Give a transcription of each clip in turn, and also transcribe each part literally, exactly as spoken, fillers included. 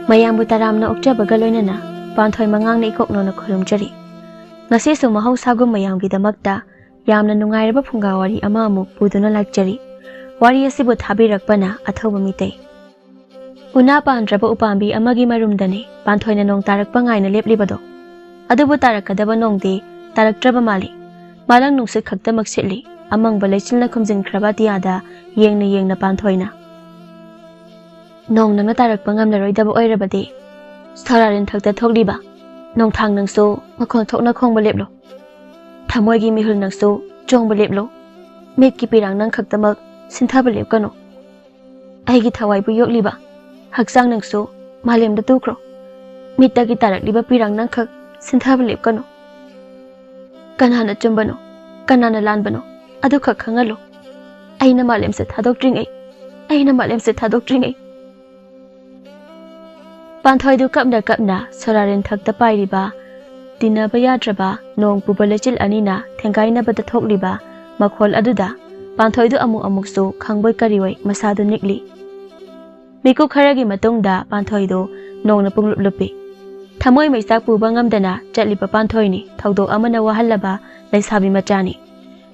ꯃꯌꯥꯝꯕꯨ ꯇꯔꯥꯝꯅ ꯑꯣꯛꯆꯕꯒ ꯂꯣꯏꯅꯅ ꯄꯥꯟꯊꯣꯏ ꯃꯉꯥꯡꯅ ꯏꯀꯣꯛ ꯅꯧꯅ ꯈꯨꯔꯨꯝꯖꯔꯤ꯫ ꯉꯁꯤꯁꯨ ꯃꯍꯧꯁꯥꯒꯨꯝ ꯃꯌꯥꯝꯒꯤꯗꯃꯛꯇ ꯌꯥꯝꯅ ꯅꯨꯡꯉꯥꯏꯔꯕ ꯐꯨꯡꯒꯥ ꯋꯥꯔꯤ ꯑꯃ ꯑꯃꯨꯛ ꯄꯨꯗꯨꯅ ꯂꯥꯛꯆꯔꯤ꯫ ꯋꯥꯔꯤ ꯑꯁꯤꯕꯨ ꯊꯥꯕꯤꯔꯛꯄꯅ ꯑꯊꯧꯕ ꯃꯤꯇꯩ꯫ ꯎꯅꯥ ꯄꯥꯟꯗ꯭ꯔꯕ ꯎꯄꯥꯝꯕꯤ ꯑꯃꯒꯤ ꯃꯔꯨꯝꯗꯅꯤ ꯄꯥꯟꯊꯣꯏꯅ ꯅꯣꯡ ꯇꯥꯔꯛꯄ ꯉꯥꯏꯅ ꯂꯦꯞꯂꯤꯕꯗꯣ꯫ ꯑꯗꯨꯕꯨ ꯇꯥꯔꯛꯀꯗꯕ ꯅꯣꯡꯗꯤ ꯇꯥꯔꯛꯇ꯭ꯔꯕ ꯃꯥꯜꯂꯤ꯫ ꯃꯥꯂꯪ ꯅꯨꯡꯁꯤꯠ ꯈꯛꯇꯃꯛ ꯁꯤꯠꯂꯤ꯫ ꯑꯃꯪꯕ ꯂꯩꯆꯤꯜꯅ ꯈꯨꯝꯖꯤꯟꯈ꯭ꯔꯕ ꯑꯇꯤꯌꯥꯗ ꯌꯦꯡꯅ ꯌꯦꯡꯅ ꯄꯥꯟꯊꯣꯏꯅ, "ꯅꯣꯡ ꯅꯪꯅ ꯇꯥꯔꯛꯄ ꯉꯝꯂꯔꯣꯏꯗꯕ ꯑꯣꯏꯔꯕꯗꯤ, ꯁꯣꯔꯥꯔꯦꯟ ꯊꯛꯇ ꯊꯣꯛꯂꯤꯕ ꯅꯣꯡꯊꯥꯡ ꯅꯪꯁꯨ ꯃꯈꯣꯟ ꯊꯣꯛꯅ ꯈꯣꯡꯕ ꯂꯦꯞꯂꯣ꯫ ꯊꯃꯣꯏꯒꯤ ꯃꯤꯍꯨꯜ ꯅꯪꯁꯨ ꯆꯣꯡꯕ ꯂꯦꯞꯂꯣ꯫ ꯃꯤꯠꯀꯤ ꯄꯤꯔꯥꯡ ꯅꯪ ꯈꯛꯇꯃꯛ ꯁꯤꯟꯊꯕ ꯂꯦꯞꯀꯅꯨ꯫ ꯑꯩꯒꯤ ꯊꯋꯥꯏꯕꯨ ꯌꯣꯛꯂꯤꯕ ꯍꯛꯆꯥꯡ ꯅꯪꯁꯨ ꯃꯥꯂꯦꯝꯗ ꯇꯨꯈ꯭ꯔꯣ꯫ ꯃꯤꯠꯇꯒꯤ ꯇꯥꯔꯛꯂꯤꯕ ꯄꯤꯔꯥꯡ ꯅꯪꯈꯛ ꯁꯤꯟꯊꯕ ꯂꯦꯞꯀꯅꯨ꯫ ꯀꯅꯥꯅ ꯆꯨꯝꯕꯅꯣ, ꯀꯅꯥꯅ ꯂꯥꯟꯕꯅꯣ, ꯑꯗꯨꯈꯛ ꯈꯪꯍꯜꯂꯨ꯫ ꯑꯩꯅ ꯃꯥꯂꯦꯝꯁꯦ ꯊꯥꯗꯣꯛꯇ꯭ꯔꯤꯉꯩ, ꯑꯩꯅ ꯃꯥꯂꯦꯝꯁꯦ ꯊꯥꯗꯣꯛꯇ꯭ꯔꯤꯉꯩ꯫" ꯄꯥꯟꯊꯣꯏꯗꯨ ꯀꯞꯅ ꯀꯞꯅ ꯁꯣꯔꯥꯔꯦꯟ ꯊꯛꯇ ꯄꯥꯏꯔꯤꯕ, ꯇꯤꯟꯅꯕ ꯌꯥꯗ꯭ꯔꯕ ꯅꯣꯡ ꯄꯨꯕ ꯂꯩꯆꯤꯜ ꯑꯅꯤꯅ ꯊꯦꯡꯒꯥꯏꯅꯕꯗ ꯊꯣꯛꯂꯤꯕ ꯃꯈꯣꯜ ꯑꯗꯨꯗ ꯄꯥꯟꯊꯣꯏꯗꯨ ꯑꯃꯨꯛ ꯑꯃꯨꯛꯁꯨ ꯈꯪꯕꯣꯏ ꯀꯔꯤꯑꯣꯏ ꯃꯁꯥꯗꯨ ꯅꯤꯛꯂꯤ꯫ ꯃꯤꯀꯨꯞ ꯈꯔꯒꯤ ꯃꯇꯨꯡꯗ ꯄꯥꯟꯊꯣꯏꯗꯨ ꯅꯣꯡꯅ ꯄꯨꯡꯂꯨꯞ ꯂꯨꯞꯄꯤ꯫ ꯊꯃꯣꯏ ꯃꯩꯆꯥꯛ ꯄꯨꯕ ꯉꯝꯗꯅ ꯆꯠꯂꯤꯕ ꯄꯥꯟꯊꯣꯏꯅꯤ ꯊꯧꯗꯣꯛ ꯑꯃꯅ ꯋꯥꯍꯜꯂꯕ ꯂꯩꯁꯥꯕꯤ ꯃꯆꯥꯅꯤ꯫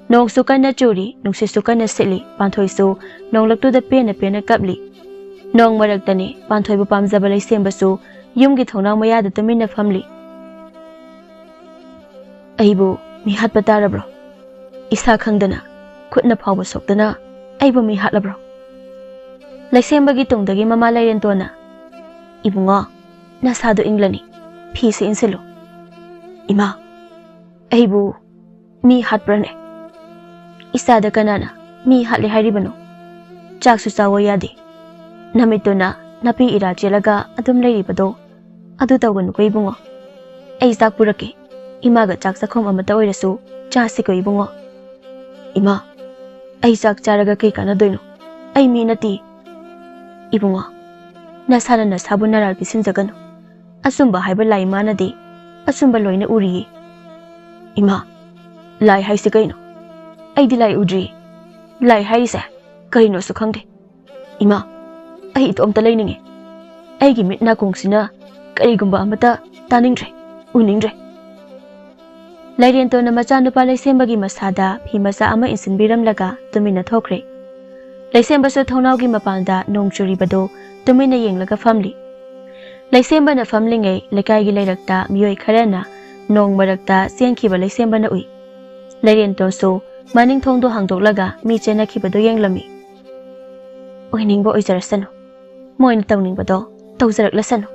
ꯅꯣꯡꯁꯨ ꯀꯟꯅ ꯆꯨꯔꯤ, ꯅꯨꯡꯁꯤꯠꯁꯨ ꯀꯟꯅ ꯁꯤꯠꯂꯤ, ꯄꯥꯟꯊꯣꯏꯁꯨ ꯅꯣꯡꯂꯛꯇꯨꯗ ꯄꯦꯟꯅ ꯄꯦꯟꯅ ꯀꯞꯂꯤ꯫ ꯅꯣꯡ ꯃꯔꯛꯇꯅꯤ ꯄꯥꯟꯊꯣꯏꯕꯨ ꯄꯥꯝꯖꯕ ꯂꯩꯁꯦꯝꯕꯁꯨ ꯌꯨꯝꯒꯤ ꯊꯣꯡꯅꯥꯎ ꯃꯌꯥꯗ ꯇꯨꯃꯤꯟꯅ ꯐꯝꯂꯤ꯫ "ꯑꯩꯕꯨ ꯃꯤ ꯍꯥꯠꯄ ꯇꯥꯔꯕ꯭ꯔꯣ? ꯏꯁꯥ ꯈꯪꯗꯅ, ꯈꯨꯠꯅ ꯐꯥꯎꯕ ꯁꯣꯛꯇꯅ ꯑꯩꯕꯨ ꯃꯤ ꯍꯥꯠꯂꯕ꯭ꯔꯣ?" ꯂꯩꯁꯦꯝꯕꯒꯤ ꯇꯨꯡꯗꯒꯤ ꯃꯃꯥ ꯂꯩꯔꯦꯟꯇꯣꯟꯅ, "ꯏꯕꯨꯡꯉꯣ, ꯅꯁꯥꯗꯨ ꯏꯪꯂꯅꯤ, ꯐꯤꯁꯨ ꯏꯟꯁꯤꯜꯂꯨ꯫" "ꯏꯃꯥ, ꯑꯩꯕꯨ ꯃꯤ ꯍꯥꯠꯄ꯭ꯔꯅꯦ? ꯏꯆꯥꯗ ꯀꯅꯥꯅ ꯃꯤ ꯍꯥꯠꯂꯦ ꯍꯥꯏꯔꯤꯕꯅꯣ? ꯆꯥꯛꯁꯨ ꯆꯥꯋꯣ ꯌꯥꯗꯦ꯫ ꯅꯃꯤꯠꯇꯨꯅ ꯅꯥꯄꯤ ꯏꯔꯥ ꯆꯦꯜꯂꯒ ꯑꯗꯨꯝ ꯂꯩꯔꯤꯕꯗꯣ, ꯑꯗꯨ ꯇꯧꯒꯅꯨꯀꯣ ꯏꯕꯨꯡꯉꯣ꯫ ꯑꯩ ꯆꯥꯛ ꯄꯨꯔꯛꯀꯦ꯫ ꯏꯃꯥꯒ ꯆꯥꯛ ꯆꯥꯛꯈꯣꯝ ꯑꯃꯇ ꯑꯣꯏꯔꯁꯨ ꯆꯥꯁꯤꯀꯣ ꯏꯕꯨꯡꯉꯣ꯫" "ꯏꯃꯥ, ꯑꯩ ꯆꯥꯛ ꯆꯥꯔꯒ ꯀꯩ ꯀꯥꯟꯅꯗꯣꯏꯅꯣ? ꯑꯩ ꯃꯤ ꯅꯠꯇꯦ꯫" "ꯏꯕꯨꯡꯉꯣ, ꯅꯁꯥꯅ ꯅꯁꯥꯕꯨ ꯅꯔꯥꯜ ꯄꯤꯁꯤꯟꯖꯒꯅꯨ꯫ ꯑꯆꯨꯝꯕ ꯍꯥꯏꯕ ꯂꯥꯏ ꯃꯥꯟꯅꯗꯦ꯫ ꯑꯆꯨꯝꯕ ꯂꯣꯏꯅ ꯎꯔꯤꯌꯦ꯫" "ꯏꯃꯥ, ꯂꯥꯏ ꯍꯥꯏꯁꯤ ꯀꯩꯅꯣ? ꯑꯩꯗꯤ ꯂꯥꯏ ꯎꯗ꯭ꯔꯤ꯫ ꯂꯥꯏ ꯍꯥꯏꯔꯤꯁꯦ ꯀꯔꯤꯅꯣꯁꯨ ꯈꯪꯗꯦ꯫ ꯏꯃꯥ, ꯑꯩ ꯏꯇꯣꯝꯇ ꯂꯩꯅꯤꯡꯉꯦ꯫ ꯑꯩꯒꯤ ꯃꯤꯠ ꯅꯥꯀꯣꯡꯁꯤꯅ ꯀꯔꯤꯒꯨꯝꯕ ꯑꯃꯠꯇ ꯇꯥꯅꯤꯡꯗ꯭ꯔꯦ, ꯎꯅꯤꯡꯗ꯭ꯔꯦ꯫ ꯂꯥꯏꯔꯦꯟꯇꯣꯟꯅ ꯃꯆꯥꯅꯨꯄꯥ ꯂꯩꯁꯦꯝꯕꯒꯤ ꯃꯁꯥꯗ ꯐꯤ ꯃꯆꯥ ꯑꯃ ꯏꯟꯁꯤꯟꯕꯤꯔꯝꯂꯒ ꯇꯨꯃꯤꯟꯅ ꯊꯣꯛꯈ꯭ꯔꯦ꯫ ꯂꯩꯁꯦꯝꯕꯁꯨ ꯊꯣꯡꯅꯥꯎꯒꯤ ꯃꯄꯥꯟꯗ ꯅꯣꯡ ꯆꯨꯔꯤꯕꯗꯨ ꯇꯨꯃꯤꯟꯅ ꯌꯦꯡꯂꯒ ꯐꯝꯂꯤ꯫ ꯂꯩꯁꯦꯝꯕꯅ ꯐꯝꯂꯤꯉꯩ ꯂꯩꯀꯥꯏꯒꯤ ꯂꯩꯔꯛꯇ ꯃꯤꯑꯣꯏ ꯈꯔꯅ ꯅꯣꯡ ꯃꯔꯛꯇ ꯆꯦꯟꯈꯤꯕ ꯂꯩꯁꯦꯝꯕꯅ ꯎꯏ꯫ ꯂꯩꯔꯦꯟꯇꯣꯟꯁꯨ ꯃꯅꯤꯡ ꯊꯣꯡꯗꯣ ꯍꯥꯡꯗꯣꯛꯂꯒ ꯃꯤ ꯆꯦꯟꯅꯈꯤꯕꯗꯨ ꯌꯦꯡꯂꯝꯃꯤ꯫ ꯑꯣꯏꯅꯤꯡꯕ ꯑꯣꯏꯖꯔꯁꯅꯨ, ꯃꯣꯏꯅ ꯇꯧꯅꯤꯡꯕꯗꯣ ꯇꯧꯖꯔꯛꯂꯁꯅꯨ꯫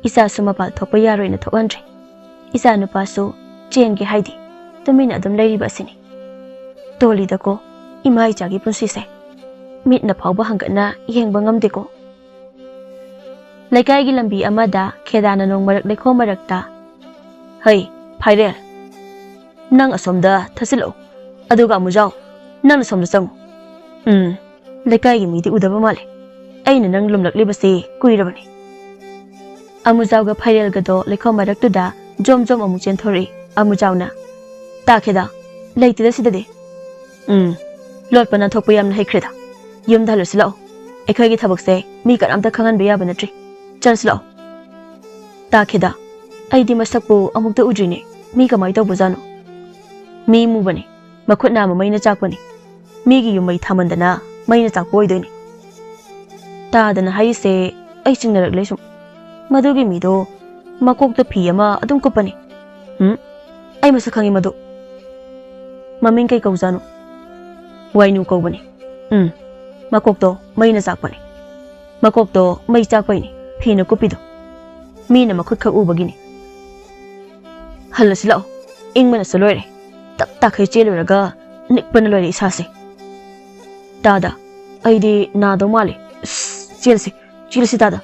ꯏꯆꯥꯁꯨ ꯃꯄꯥꯜ ꯊꯣꯛꯄ ꯌꯥꯔꯣꯏꯅ ꯊꯣꯛꯍꯟꯗ꯭ꯔꯦ꯫ ꯏꯆꯥ ꯅꯨꯄꯥꯁꯨ ꯆꯦꯟꯒꯦ ꯍꯥꯏꯗꯤ ꯇꯨꯃꯤꯟꯅ ꯑꯗꯨꯝ ꯂꯩꯔꯤꯕ ꯑꯁꯤꯅꯤ꯫ ꯇꯣꯜꯂꯤꯗꯀꯣ ꯏꯃꯥ ꯏꯆꯥꯒꯤ ꯄꯨꯟꯁꯤꯁꯦ꯫ ꯃꯤꯠꯅ ꯐꯥꯎꯕ ꯍꯪꯒꯠꯅ ꯌꯦꯡꯕ ꯉꯝꯗꯦꯀꯣ꯫ ꯂꯩꯀꯥꯏꯒꯤ ꯂꯝꯕꯤ ꯑꯃꯗ ꯈꯦꯗꯥꯅ ꯅꯣꯡ ꯃꯔꯛ ꯂꯩꯈꯣꯝ ꯃꯔꯛꯇ, "ꯍꯩ, ꯐꯥꯏꯔꯦꯜ, ꯅꯪ ꯑꯁꯣꯝꯗ ꯊꯠꯆꯤꯜꯂꯛꯎ, ꯑꯗꯨꯒ ꯑꯃꯨꯖꯥꯎ, ꯅꯪꯅ ꯁꯣꯝꯗ ꯆꯪꯉꯨ꯫ ꯎꯝ, ꯂꯩꯀꯥꯏꯒꯤ ꯃꯤꯗꯤ ꯎꯗꯕ ꯃꯥꯜꯂꯦ꯫ ꯑꯩꯅ ꯅꯪ ꯂꯨꯝꯂꯛꯂꯤꯕꯁꯤ ꯀꯨꯏꯔꯕꯅꯤ꯫" ꯑꯃꯨꯖꯥꯎꯒ ꯐꯥꯏꯔꯦꯜꯒꯗꯣ ꯂꯩꯈꯣꯝ ꯃꯔꯛꯇꯨꯗ ꯖꯣꯝ ꯖꯣꯝ ꯑꯃꯨꯛ ꯆꯦꯟꯊꯣꯔꯛꯏ꯫ ꯑꯃꯨꯖꯥꯎꯅ, "ꯇꯥꯈꯦꯗ, ꯂꯩꯇꯦꯗ ꯁꯤꯗꯗꯤ꯫" "ꯎꯝ, ꯂꯣꯠꯄ ꯅꯥꯟꯊꯣꯛꯄ ꯌꯥꯝꯅ ꯍꯩꯈ꯭ꯔꯦꯗ꯫ ꯌꯨꯝꯗ ꯍꯜꯂꯁꯤ ꯂꯥꯛꯑꯣ꯫ ꯑꯩꯈꯣꯏꯒꯤ ꯊꯕꯛꯁꯦ ꯃꯤ ꯀꯅꯥꯝꯇ ꯈꯪꯍꯟꯕ ꯌꯥꯕ ꯅꯠꯇ꯭ꯔꯤ꯫ ꯆꯠꯂꯁꯤ ꯂꯥꯛꯑꯣ꯫" "ꯇꯥꯈꯦꯗ, ꯑꯩꯗꯤ ꯃꯁꯛꯄꯨ ꯑꯃꯨꯛꯇ ꯎꯗ꯭ꯔꯤꯅꯦ꯫ ꯃꯤ ꯀꯃꯥꯏ ꯇꯧꯕꯖꯥꯠꯅꯣ?" "ꯃꯤ ꯃꯨꯕꯅꯤ꯫ ꯃꯈꯨꯠ ꯅꯥꯝꯃ ꯃꯩꯅ ꯆꯥꯛꯄꯅꯤ꯫ ꯃꯤꯒꯤ ꯌꯨꯝ ꯃꯩ ꯊꯥꯃꯟꯗꯅ ꯃꯩꯅ ꯆꯥꯛꯄ ꯑꯣꯏꯗꯣꯏꯅꯤ꯫" "ꯇꯥꯗꯅ ꯍꯥꯏꯔꯤꯁꯦ ꯑꯩ ꯆꯤꯡꯅꯔꯛꯂꯦ ꯁꯨꯝ꯫ ꯃꯗꯨꯒꯤ ꯃꯤꯗꯣ ꯃꯀꯣꯛꯇ ꯐꯤ ꯑꯃ ꯑꯗꯨꯝ ꯀꯨꯞꯄꯅꯤ꯫ ꯎꯝ, ꯑꯩ ꯃꯁꯛ ꯈꯪꯉꯤ ꯃꯗꯨ꯫ ꯃꯃꯤꯡ ꯀꯩ ꯀꯧꯖꯥꯠꯅꯣ?" "ꯋꯥꯏꯅꯨ ꯀꯧꯕꯅꯤ꯫" "ꯎꯝ, ꯃꯀꯣꯛꯇꯣ ꯃꯩꯅ ꯆꯥꯛꯄꯅꯤ꯫ ꯃꯀꯣꯛꯇꯣ ꯃꯩ ꯆꯥꯛꯄꯩꯅꯤ ꯐꯤꯅ ꯀꯨꯞꯄꯤꯗꯣ꯫ ꯃꯤꯅ ꯃꯈꯨꯠ ꯈꯛ ꯎꯕꯒꯤꯅꯤ꯫" "ꯍꯜꯂꯁꯤ ꯂꯥꯛꯑꯣ꯫ ꯏꯪꯕꯅꯁꯨ ꯂꯣꯏꯔꯦ꯫ ꯇꯞ ꯇꯥꯈꯩ ꯆꯦꯜꯂꯨꯔꯒ ꯅꯤꯛꯄꯅ ꯂꯣꯏꯔꯦ ꯏꯁꯥꯁꯦ꯫" "ꯇꯥꯗ, ꯑꯩꯗꯤ ꯅꯥꯗꯧ ꯃꯥꯜꯂꯦ꯫ ꯑꯁ, ꯆꯦꯜꯂꯁꯤ, ꯆꯦꯜꯂꯁꯤ ꯇꯥꯗ꯫"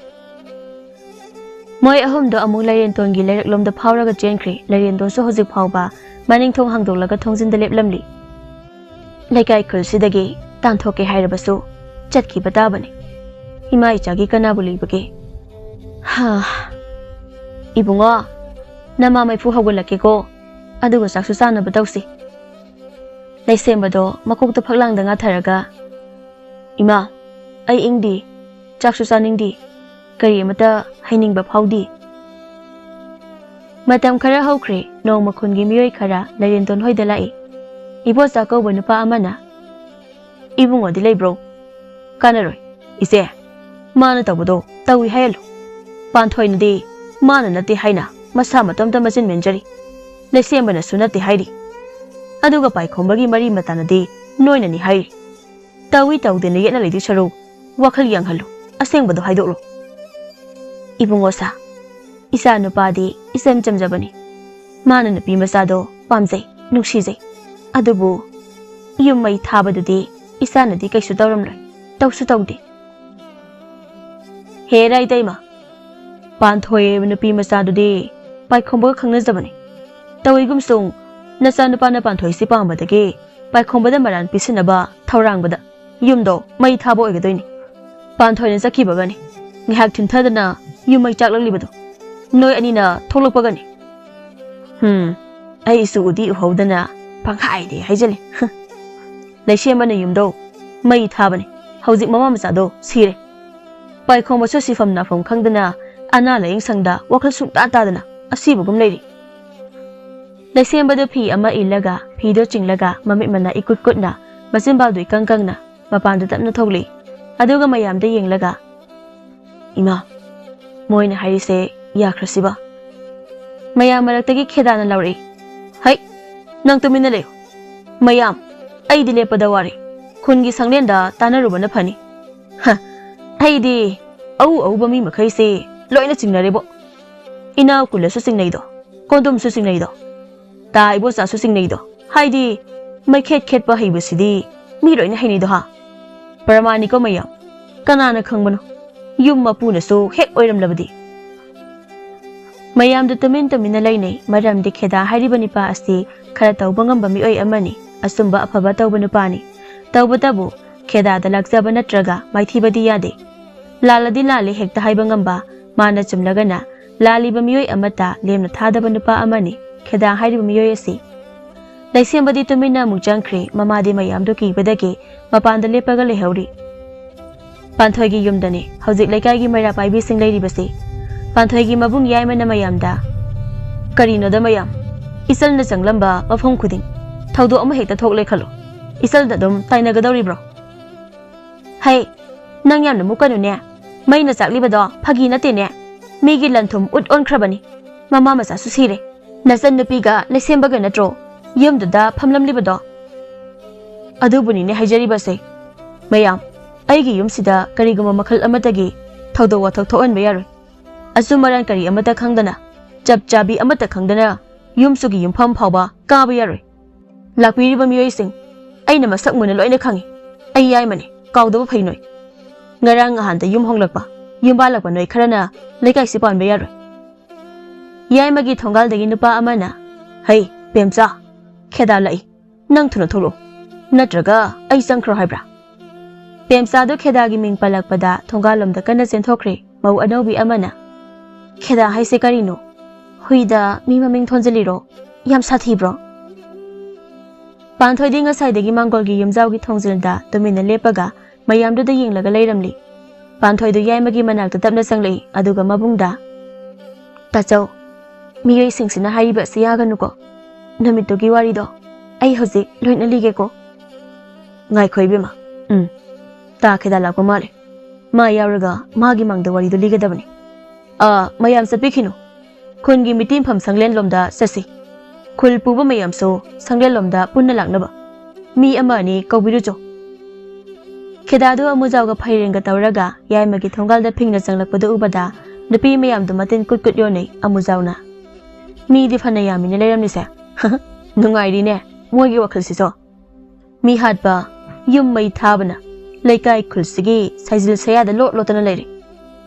ꯃꯣꯏ ꯑꯍꯨꯝꯗꯣ ꯑꯃꯨꯛ ꯂꯩꯔꯦꯟꯇꯣꯟꯒꯤ ꯂꯩꯔꯛꯂꯣꯝꯗ ꯐꯥꯎꯔꯒ ꯆꯦꯟꯈ꯭ꯔꯦ꯫ ꯂꯩꯔꯦꯟꯇꯣꯟꯁꯨ ꯍꯧꯖꯤꯛ ꯐꯥꯎꯕ ꯃꯅꯤꯡ ꯊꯣꯡ ꯍꯥꯡꯗꯣꯛꯂꯒ ꯊꯣꯡꯖꯤꯟꯗ ꯂꯦꯞꯂꯝꯂꯤ꯫ ꯂꯩꯀꯥꯏ ꯈꯨꯜꯁꯤꯗꯒꯤ ꯇꯥꯟꯊꯣꯛꯀꯦ ꯍꯥꯏꯔꯕꯁꯨ ꯆꯠꯈꯤꯕ ꯇꯥꯕꯅꯤ꯫ ꯏꯃꯥ ꯏꯆꯥꯒꯤ ꯀꯅꯥꯕꯨ ꯂꯩꯕꯒꯦ? ꯍꯥ꯫ "ꯏꯕꯨꯡꯉꯣ, ꯅꯃꯥ ꯃꯩꯐꯨ ꯍꯧꯒꯠꯂꯛꯀꯦꯀꯣ꯫ ꯑꯗꯨꯒ ꯆꯥꯛꯁꯨ ꯆꯥꯅꯕ ꯇꯧꯁꯤ꯫" ꯂꯩꯁꯦꯝꯕꯗꯣ ꯃꯀꯣꯛꯇ ꯐꯛꯂꯥꯡꯗ ꯉꯥꯊꯔꯒ, "ꯏꯃꯥ, ꯑꯩ ꯏꯪꯗꯤ, ꯆꯥꯛꯁꯨ ꯆꯥꯅꯤꯡꯗꯤ꯫ ꯀꯔꯤ ꯑꯃꯠꯇ ꯍꯥꯏꯅꯤꯡꯕ ꯐꯥꯎꯗꯦ꯫ ꯃꯇꯝ ꯈꯔ ꯍꯧꯈ꯭ꯔꯦ꯫ ꯅꯣꯡꯃ ꯈꯨꯟꯒꯤ ꯃꯤꯑꯣꯏ ꯈꯔ ꯂꯩꯔꯦꯟꯇꯣꯟ ꯍꯣꯏꯗ ꯂꯥꯛꯏ꯫ ꯏꯕꯣꯆꯥ ꯀꯧꯕ ꯅꯨꯄꯥ ꯑꯃꯅ, "ꯏꯕꯨꯡꯉꯣꯗꯤ ꯂꯩꯕ꯭ꯔꯣ?" "ꯀꯥꯟꯅꯔꯣꯏ, ꯏꯆꯦ꯫ ꯃꯥꯅ ꯇꯧꯕꯗꯣ ꯇꯧꯏ ꯍꯥꯏꯍꯜꯂꯨ꯫ ꯄꯥꯟꯊꯣꯏꯅꯗꯤ ꯃꯥꯅ ꯅꯠꯇꯦ ꯍꯥꯏꯅ ꯃꯁꯥ ꯃꯇꯣꯝꯇ ꯃꯆꯤꯟ ꯃꯦꯟꯖꯔꯤ꯫ ꯂꯩꯁꯦꯝꯕꯅꯁꯨ ꯅꯠꯇꯦ ꯍꯥꯏꯔꯤ꯫ ꯑꯗꯨꯒ ꯄꯥꯏꯈꯣꯝꯕꯒꯤ ꯃꯔꯤ ꯃꯇꯥꯅꯗꯤ ꯅꯣꯏꯅꯅꯤ ꯍꯥꯏꯔꯤ꯫ ꯇꯧꯏ ꯇꯧꯗꯦꯅ ꯌꯦꯠꯅ ꯂꯩꯗꯣꯏ ꯁꯔꯨꯛ ꯋꯥꯈꯜ ꯌꯥꯡꯍꯜꯂꯨ, ꯑꯁꯦꯡꯕꯗꯣ ꯍꯥꯏꯗꯣꯛꯂꯨ꯫" "ꯏꯕꯨꯡꯉꯣ ꯁꯥ, ꯏꯆꯥ ꯅꯨꯄꯥꯗꯤ ꯏꯆꯝ ꯆꯝꯖꯕꯅꯤ꯫ ꯃꯥꯅ ꯅꯨꯄꯤ ꯃꯆꯥꯗꯣ ꯄꯥꯝꯖꯩ, ꯅꯨꯡꯁꯤꯖꯩ꯫ ꯑꯗꯨꯕꯨ ꯌꯨꯝ ꯃꯩ ꯊꯥꯕꯗꯨꯗꯤ ꯏꯆꯥꯅꯗꯤ ꯀꯩꯁꯨ ꯇꯧꯔꯝꯂꯣꯏ, ꯇꯧꯁꯨ ꯇꯧꯗꯦ꯫" "ꯍꯦꯔꯥ ꯏꯇꯩꯃ, ꯄꯥꯟꯊꯣꯏ ꯍꯥꯏꯕ ꯅꯨꯄꯤ ꯃꯆꯥꯗꯨꯗꯤ ꯄꯥꯏꯈꯣꯝꯕꯒ ꯈꯪꯅꯖꯕꯅꯤ꯫ ꯇꯧꯏꯒꯨꯝꯁꯨꯡ ꯅꯆꯥꯅꯨꯄꯥꯅ ꯄꯥꯟꯊꯣꯏꯁꯤ ꯄꯥꯝꯕꯗꯒꯤ ꯄꯥꯏꯈꯣꯝꯕꯗ ꯃꯔꯥꯟ ꯄꯤꯁꯤꯟꯅꯕ ꯊꯧꯔꯥꯡꯕꯗ ꯌꯨꯝꯗꯣ ꯃꯩ ꯊꯥꯕ ꯑꯣꯏꯒꯗꯣꯏꯅꯤ꯫ ꯄꯥꯟꯊꯣꯏꯅ ꯆꯠꯈꯤꯕꯒꯅꯤ꯫ ꯉꯥꯏꯍꯥꯛ ꯊꯤꯟꯊꯗꯅ ꯌꯨꯝ ꯃꯩ ꯆꯥꯛꯂꯛꯂꯤꯕꯗꯣ ꯅꯣꯏ ꯑꯅꯤꯅ ꯊꯣꯛꯂꯛꯄꯒꯅꯤ꯫" "ꯍꯨꯝ, ꯑꯩꯁꯨ ꯎꯗꯤ ꯎꯍꯧꯗꯅ ꯄꯪꯍꯥꯏꯗꯤ ꯍꯥꯏꯖꯜꯂꯤ꯫" "ꯂꯩꯁꯦꯝꯕꯅ ꯌꯨꯝꯗꯣ ꯃꯩ ꯊꯥꯕꯅꯤ꯫ ꯍꯧꯖꯤꯛ ꯃꯃꯥ ꯃꯆꯥꯗꯣ ꯁꯤꯔꯦ꯫ ꯄꯥꯏꯈꯣꯝꯕꯁꯨ ꯁꯤꯐꯝ ꯅꯥꯐꯝ ꯈꯪꯗꯅ ꯑꯅꯥ ꯂꯥꯌꯦꯡ ꯁꯪꯗ ꯋꯥꯈꯜ ꯁꯨꯡꯇꯥ ꯇꯥꯗꯅ ꯑꯁꯤꯕꯒꯨꯝ ꯂꯩꯔꯤ꯫" ꯂꯩꯁꯦꯝꯕꯗꯨ ꯐꯤ ꯑꯃ ꯏꯜꯂꯒ, ꯐꯤꯗꯣ ꯆꯤꯡꯂꯒ, ꯃꯃꯤꯠ ꯃꯅꯥ ꯏꯀꯨꯠ ꯀꯨꯠꯅ, ꯃꯆꯤꯟꯕꯥꯜꯗꯨ ꯏꯀꯪ ꯀꯪꯅ ꯃꯄꯥꯟꯗ ꯇꯞꯅ ꯊꯣꯛꯂꯛꯏ꯫ ꯑꯗꯨꯒ ꯃꯌꯥꯝꯗ ꯌꯦꯡꯂꯒ, "ꯏꯃꯥ, ꯃꯣꯏꯅ ꯍꯥꯏꯔꯤꯁꯦ ꯌꯥꯈ꯭ꯔꯁꯤꯕ?" ꯃꯌꯥꯝ ꯃꯔꯛꯇꯒꯤ ꯈꯦꯗꯥꯅ ꯂꯥꯎꯔꯛꯏ, "ꯍꯩ, ꯅꯪ ꯇꯨꯃꯤꯟꯅ ꯂꯩꯌꯨ꯫ ꯃꯌꯥꯝ, ꯑꯩꯗꯤ ꯂꯦꯞꯄꯗ ꯋꯥꯔꯦ꯫ ꯈꯨꯟꯒꯤ ꯁꯪꯂꯦꯟꯗ ꯇꯥꯟꯅꯔꯨꯕꯅ ꯐꯅꯤ꯫ ꯍ, ꯑꯩꯗꯤ ꯑꯎ ꯑꯎꯕ ꯃꯤ ꯃꯈꯩꯁꯦ ꯂꯣꯏꯅ ꯆꯤꯡꯅꯔꯦꯕꯣ꯫ ꯏꯅꯥꯎ ꯀꯨꯜꯂꯁꯨ ꯆꯤꯡꯅꯩꯗꯣ, ꯀꯣꯟꯗꯨꯝꯁꯨ ꯆꯤꯡꯅꯩꯗꯣ, ꯇꯥ ꯏꯕꯣꯆꯥꯁꯨ ꯆꯤꯡꯅꯩꯗꯣ꯫ ꯍꯥꯏꯗꯤ ꯃꯩꯈꯦꯠ ꯈꯦꯠꯄ ꯍꯩꯕꯁꯤꯗꯤ ꯃꯤ ꯂꯣꯏꯅ ꯍꯩꯅꯩꯗꯣ ꯍꯥ? ꯄ꯭ꯔꯃꯥꯅꯤꯀꯣ ꯃꯌꯥꯝ, ꯀꯅꯥꯅ ꯈꯪꯕꯅꯣ? ꯌꯨꯝ ꯃꯄꯨꯅꯁꯨ ꯍꯦꯛ ꯑꯣꯏꯔꯝꯂꯕꯗꯤ꯫" ꯃꯌꯥꯝꯗꯨ ꯇꯨꯃꯤꯟ ꯇꯨꯃꯤꯟꯅ ꯂꯩꯅꯩ, ꯃꯔꯝꯗꯤ ꯈꯦꯗꯥ ꯍꯥꯏꯔꯤꯕ ꯅꯨꯄꯥ ꯑꯁꯤ ꯈꯔ ꯇꯧꯕ ꯉꯝꯕ ꯃꯤꯑꯣꯏ ꯑꯃꯅꯤ, ꯑꯆꯨꯝꯕ ꯑꯐꯕ ꯇꯧꯕ ꯅꯨꯄꯥꯅꯤ꯫ ꯇꯧꯕꯇꯕꯨ ꯈꯦꯗꯥꯗ ꯂꯥꯛꯆꯕ ꯅꯠꯇ꯭ꯔꯒ ꯃꯥꯏꯊꯤꯕꯗꯤ ꯌꯥꯗꯦ꯫ ꯂꯥꯜꯂꯗꯤ ꯂꯥꯜꯂꯦ ꯍꯦꯛꯇ ꯍꯥꯏꯕ ꯉꯝꯕ, ꯃꯥꯅ ꯆꯨꯝꯂꯒꯅ ꯂꯥꯜꯂꯤꯕ ꯃꯤꯑꯣꯏ ꯑꯃꯠꯇ ꯂꯦꯝꯅ ꯊꯥꯗꯕ ꯅꯨꯄꯥ ꯑꯃꯅꯤ ꯈꯦꯗꯥ ꯍꯥꯏꯔꯤꯕ ꯃꯤꯑꯣꯏ ꯑꯁꯤ꯫ ꯂꯩꯁꯦꯝꯕꯗꯤ ꯇꯨꯃꯤꯟꯅ ꯑꯃꯨꯛ ꯆꯪꯈ꯭ꯔꯦ꯫ ꯃꯃꯥꯗꯤ ꯃꯌꯥꯝꯗꯨ ꯀꯤꯕꯗꯒꯤ ꯃꯄꯥꯟꯗ ꯂꯦꯞꯄꯒ ꯂꯩꯍꯧꯔꯤ꯫ ꯄꯥꯟꯊꯣꯏꯒꯤ ꯌꯨꯝꯗꯅꯤ ꯍꯧꯖꯤꯛ ꯂꯩꯀꯥꯏꯒꯤ ꯃꯩꯔꯥ ꯄꯥꯏꯕꯤꯁꯤꯡ ꯂꯩꯔꯤꯕꯁꯤ꯫ ꯄꯥꯟꯊꯣꯏꯒꯤ ꯃꯕꯨꯡ ꯌꯥꯏꯃꯅ ꯃꯌꯥꯝꯗ, "ꯀꯔꯤꯅꯣꯗ ꯃꯌꯥꯝ, ꯏꯆꯜꯅ ꯆꯪꯂꯝꯕ ꯃꯐꯝ ꯈꯨꯗꯤꯡ ꯊꯧꯗꯣꯛ ꯑꯃ ꯍꯦꯛꯇ ꯊꯣꯛꯂꯦ ꯈꯜꯂꯣ, ꯏꯆꯜꯗ ꯑꯗꯨꯝ ꯇꯥꯏꯅꯒꯗꯧꯔꯤꯕ꯭ꯔꯣ?" "ꯍꯩ, ꯅꯪ ꯌꯥꯝꯅ ꯃꯨꯛꯀꯅꯨꯅꯦ꯫ ꯃꯩꯅ ꯆꯥꯛꯂꯤꯕꯗꯣ ꯐꯥꯒꯤ ꯅꯠꯇꯦꯅꯦ꯫ ꯃꯤꯒꯤ ꯂꯟ ꯊꯨꯝ ꯎꯠ ꯑꯣꯟꯈ꯭ꯔꯕꯅꯤ꯫ ꯃꯃꯥ ꯃꯆꯥꯁꯨ ꯁꯤꯔꯦ꯫ ꯅꯆꯟ ꯅꯨꯄꯤꯒ ꯂꯩꯁꯦꯝꯕꯒ ꯅꯠꯇ꯭ꯔꯣ ꯌꯨꯝꯗꯨꯗ ꯐꯝꯂꯝꯂꯤꯕꯗꯣ?" ꯑꯗꯨꯕꯨꯅꯤꯅꯦ ꯍꯥꯏꯖꯔꯤꯕꯁꯦ꯫ ꯃꯌꯥꯝ, ꯑꯩꯒꯤ ꯌꯨꯝꯁꯤꯗ ꯀꯔꯤꯒꯨꯝꯕ ꯃꯈꯜ ꯑꯃꯠꯇꯒꯤ ꯊꯧꯗꯣꯛ ꯋꯥꯊꯣꯛ ꯊꯣꯛꯍꯟꯕ ꯌꯥꯔꯣꯏ꯫ ꯑꯆꯨꯝ ꯑꯔꯥꯟ ꯀꯔꯤ ꯑꯃꯠꯇ ꯈꯪꯗꯅ, ꯆꯞ ꯆꯥꯕꯤ ꯑꯃꯠꯇ ꯈꯪꯗꯅ ꯌꯨꯝꯁꯨꯒꯤ ꯌꯨꯝꯐꯝ ꯐꯥꯎꯕ ꯀꯥꯕ ꯌꯥꯔꯣꯏ꯫ ꯂꯥꯛꯄꯤꯔꯤꯕ ꯃꯤꯑꯣꯏꯁꯤꯡ, ꯑꯩꯅ ꯃꯁꯛ ꯃꯨꯟꯅ ꯂꯣꯏꯅ ꯈꯪꯏ꯫ ꯑꯩ ꯌꯥꯏꯃꯅꯤ, ꯀꯥꯎꯗꯕ ꯐꯩ ꯅꯣꯏ꯫ ꯉꯔꯥꯡ ꯅꯍꯥꯟꯗ ꯌꯨꯝ ꯍꯣꯡꯂꯛꯄ, ꯌꯨꯝ ꯄꯥꯜꯂꯛꯄ ꯅꯣꯏ ꯈꯔꯅ ꯂꯩꯀꯥꯏꯁꯤ ꯄꯥꯟꯕ ꯌꯥꯔꯣꯏ꯫ ꯌꯥꯏꯃꯒꯤ ꯊꯣꯡꯒꯥꯜꯗꯒꯤ ꯅꯨꯄꯥ ꯑꯃꯅ, "ꯍꯩ, ꯄꯦꯝꯆꯥ, ꯈꯦꯗꯥ ꯂꯥꯛꯏ꯫ ꯅꯪ ꯊꯨꯅ ꯊꯣꯛꯂꯛꯑꯣ, ꯅꯠꯇ꯭ꯔꯒ ꯑꯩ ꯆꯪꯈ꯭ꯔꯣ ꯍꯥꯏꯕ꯭ꯔꯥ?" ꯄꯦꯝꯆꯥꯗꯨ ꯈꯦꯗꯥꯒꯤ ꯃꯤꯡ ꯄꯜꯂꯛꯄꯗ ꯊꯣꯡꯒꯥꯜꯂꯣꯝꯗ ꯀꯟꯅ ꯆꯦꯟꯊꯣꯛꯈ꯭ꯔꯦ ꯃꯧ ꯑꯅꯧꯕꯤ ꯑꯃꯅ꯫ "ꯈꯦꯗꯥ ꯍꯥꯏꯁꯦ ꯀꯔꯤꯅꯣ? ꯍꯨꯏꯗ ꯃꯤ ꯃꯃꯤꯡ ꯊꯣꯟꯖꯤꯜꯂꯤꯔꯣ? ꯌꯥꯝ ꯁꯥꯊꯤꯕ꯭ꯔꯣ?" ꯄꯥꯟꯊꯣꯏꯗꯤ ꯉꯁꯥꯏꯗꯒꯤ ꯃꯥꯡꯒꯣꯜꯒꯤ ꯌꯨꯝꯖꯥꯎꯒꯤ ꯊꯣꯡꯖꯤꯜꯗ ꯇꯨꯃꯤꯟꯅ ꯂꯦꯞꯄꯒ ꯃꯌꯥꯝꯗꯨꯗ ꯌꯦꯡꯂꯒ ꯂꯩꯔꯝꯂꯤ꯫ ꯄꯥꯟꯊꯣꯏꯗꯨ ꯌꯥꯏꯃꯒꯤ ꯃꯅꯥꯛꯇ ꯇꯞꯅ ꯆꯪꯂꯛꯏ, ꯑꯗꯨꯒ ꯃꯕꯨꯡꯗ, "ꯇꯥꯆꯧ, ꯃꯤꯑꯣꯏꯁꯤꯡꯁꯤꯅ ꯍꯥꯏꯔꯤꯕ ꯑꯁꯤ ꯌꯥꯒꯅꯨꯀꯣ꯫ ꯅꯨꯃꯤꯠꯇꯨꯒꯤ ꯋꯥꯔꯤꯗꯣ ꯑꯩ ꯍꯧꯖꯤꯛ ꯂꯣꯏꯅ ꯂꯤꯒꯦꯀꯣ꯫" "ꯉꯥꯏꯈꯣ ꯏꯕꯦꯝꯃ꯫ ꯎꯝ, ꯇꯥ ꯈꯦꯗꯥ ꯂꯥꯛꯄ ꯃꯥꯜꯂꯦ꯫ ꯃꯥ ꯌꯥꯎꯔꯒ ꯃꯥꯒꯤ ꯃꯥꯡꯗ ꯋꯥꯔꯤꯗꯨ ꯂꯤꯒꯗꯕꯅꯤ꯫ ꯑꯥ, ꯃꯌꯥꯝ ꯆꯠꯄꯤꯈꯤꯅꯨ꯫ ꯈꯨꯟꯒꯤ ꯃꯤꯇꯤꯡꯐꯝ ꯁꯪꯂꯦꯟꯂꯣꯝꯗ ꯆꯠꯁꯤ꯫ ꯈꯨꯜ ꯄꯨꯕ ꯃꯌꯥꯝꯁꯨ ꯁꯪꯂꯦꯟꯂꯣꯝꯗ ꯄꯨꯟꯅ ꯂꯥꯛꯅꯕ꯫ ꯃꯤ ꯑꯃ ꯑꯅꯤ ꯀꯧꯕꯤꯔꯨꯆꯣ꯫" ꯈꯦꯗꯥꯗꯨ ꯑꯃꯨꯖꯥꯎꯒ ꯐꯩꯔꯦꯟꯒ ꯇꯧꯔꯒ ꯌꯥꯏꯃꯒꯤ ꯊꯣꯡꯒꯥꯜꯗ ꯐꯤꯡꯅ ꯆꯪꯂꯛꯄꯗꯨ ꯎꯕꯗ ꯅꯨꯄꯤ ꯃꯌꯥꯝꯗꯨ ꯃꯇꯤꯟ ꯀꯨꯠ ꯀꯨꯠ ꯌꯣꯟꯅꯩ ꯑꯃꯨꯖꯥꯎꯅ꯫ "ꯃꯤꯗꯤ ꯐꯅ ꯌꯥꯝꯃꯤꯅꯦ ꯂꯩꯔꯝꯂꯤꯁꯦ꯫ ꯅꯨꯡꯉꯥꯏꯔꯤꯅꯦ ꯃꯣꯏꯒꯤ ꯋꯥꯈꯜꯁꯤꯁꯨ꯫ ꯃꯤ ꯍꯥꯠꯄ, ꯌꯨꯝ ꯃꯩ ꯊꯥꯕꯅ ꯂꯩꯀꯥꯏ ꯈꯨꯜꯁꯤꯒꯤ ꯁꯥꯏꯖꯤꯜ ꯁꯌꯥꯗ ꯂꯣꯠ ꯂꯣꯠꯇꯅ ꯂꯩꯔꯦ꯫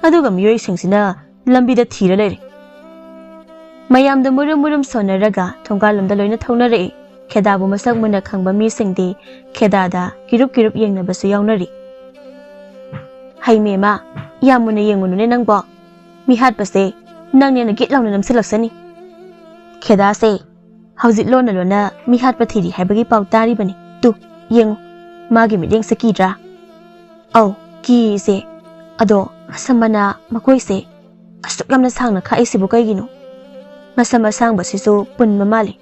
ꯑꯗꯨꯒ ꯃꯤꯑꯣꯏꯁꯤꯡꯁꯤꯅ ꯂꯝꯕꯤꯗ ꯊꯤꯔ ꯂꯩꯔꯦ꯫" ꯃꯌꯥꯝꯗ ꯃꯨꯔꯨꯝ ꯃꯨꯔꯨꯝ ꯁꯣꯟꯅꯔꯒ ꯊꯣꯡꯒꯥꯜꯂꯣꯝꯗ ꯂꯣꯏꯅ ꯊꯧꯅꯔꯛꯏ꯫ ꯈꯦꯗꯥꯕꯨ ꯃꯁꯛ ꯃꯨꯟꯅ ꯈꯪꯕ ꯃꯤꯁꯤꯡꯗꯤ ꯈꯦꯗꯥꯗ ꯀꯤꯔꯨꯞ ꯀꯤꯔꯨꯞ ꯌꯦꯡꯅꯕꯁꯨ ꯌꯥꯎꯅꯔꯤ꯫ "ꯍꯩꯃꯦꯃ, ꯌꯥꯝ ꯃꯨꯟꯅ ꯌꯦꯡꯉꯨꯅꯨꯅꯦ ꯅꯪꯕꯣ꯫ ꯃꯤ ꯍꯥꯠꯄꯁꯦ ꯅꯪꯅꯦꯅ ꯒꯤꯠ ꯂꯥꯎꯅ ꯅꯝꯁꯤꯜꯂꯛꯁꯅꯤ꯫ ꯈꯦꯗꯥꯁꯦ ꯍꯧꯖꯤꯛ ꯂꯣꯟꯅ ꯂꯣꯟꯅ ꯃꯤ ꯍꯥꯠꯄ ꯊꯤꯔꯤ ꯍꯥꯏꯕꯒꯤ ꯄꯥꯎ ꯇꯥꯔꯤꯕꯅꯤ꯫ ꯇꯨ, ꯌꯦꯡꯉꯨ, ꯃꯥꯒꯤ ꯃꯤꯠꯌꯦꯡꯁꯦ ꯀꯤꯗ꯭ꯔꯥ?" "ꯑꯧ, ꯀꯤꯁꯦ꯫ ꯑꯗꯣ ꯃꯁꯝ ꯃꯅꯥ ꯃꯈꯣꯏꯁꯦ ꯑꯁꯨꯛ ꯌꯥꯝꯅ ꯁꯥꯡꯅ ꯈꯥꯛꯏꯁꯤꯕꯨ ꯀꯩꯒꯤꯅꯣ? ꯃꯁꯝ ꯑꯁꯥꯡꯕꯁꯤꯁꯨ ꯄꯨꯟꯕ ꯃꯥꯜꯂꯤ꯫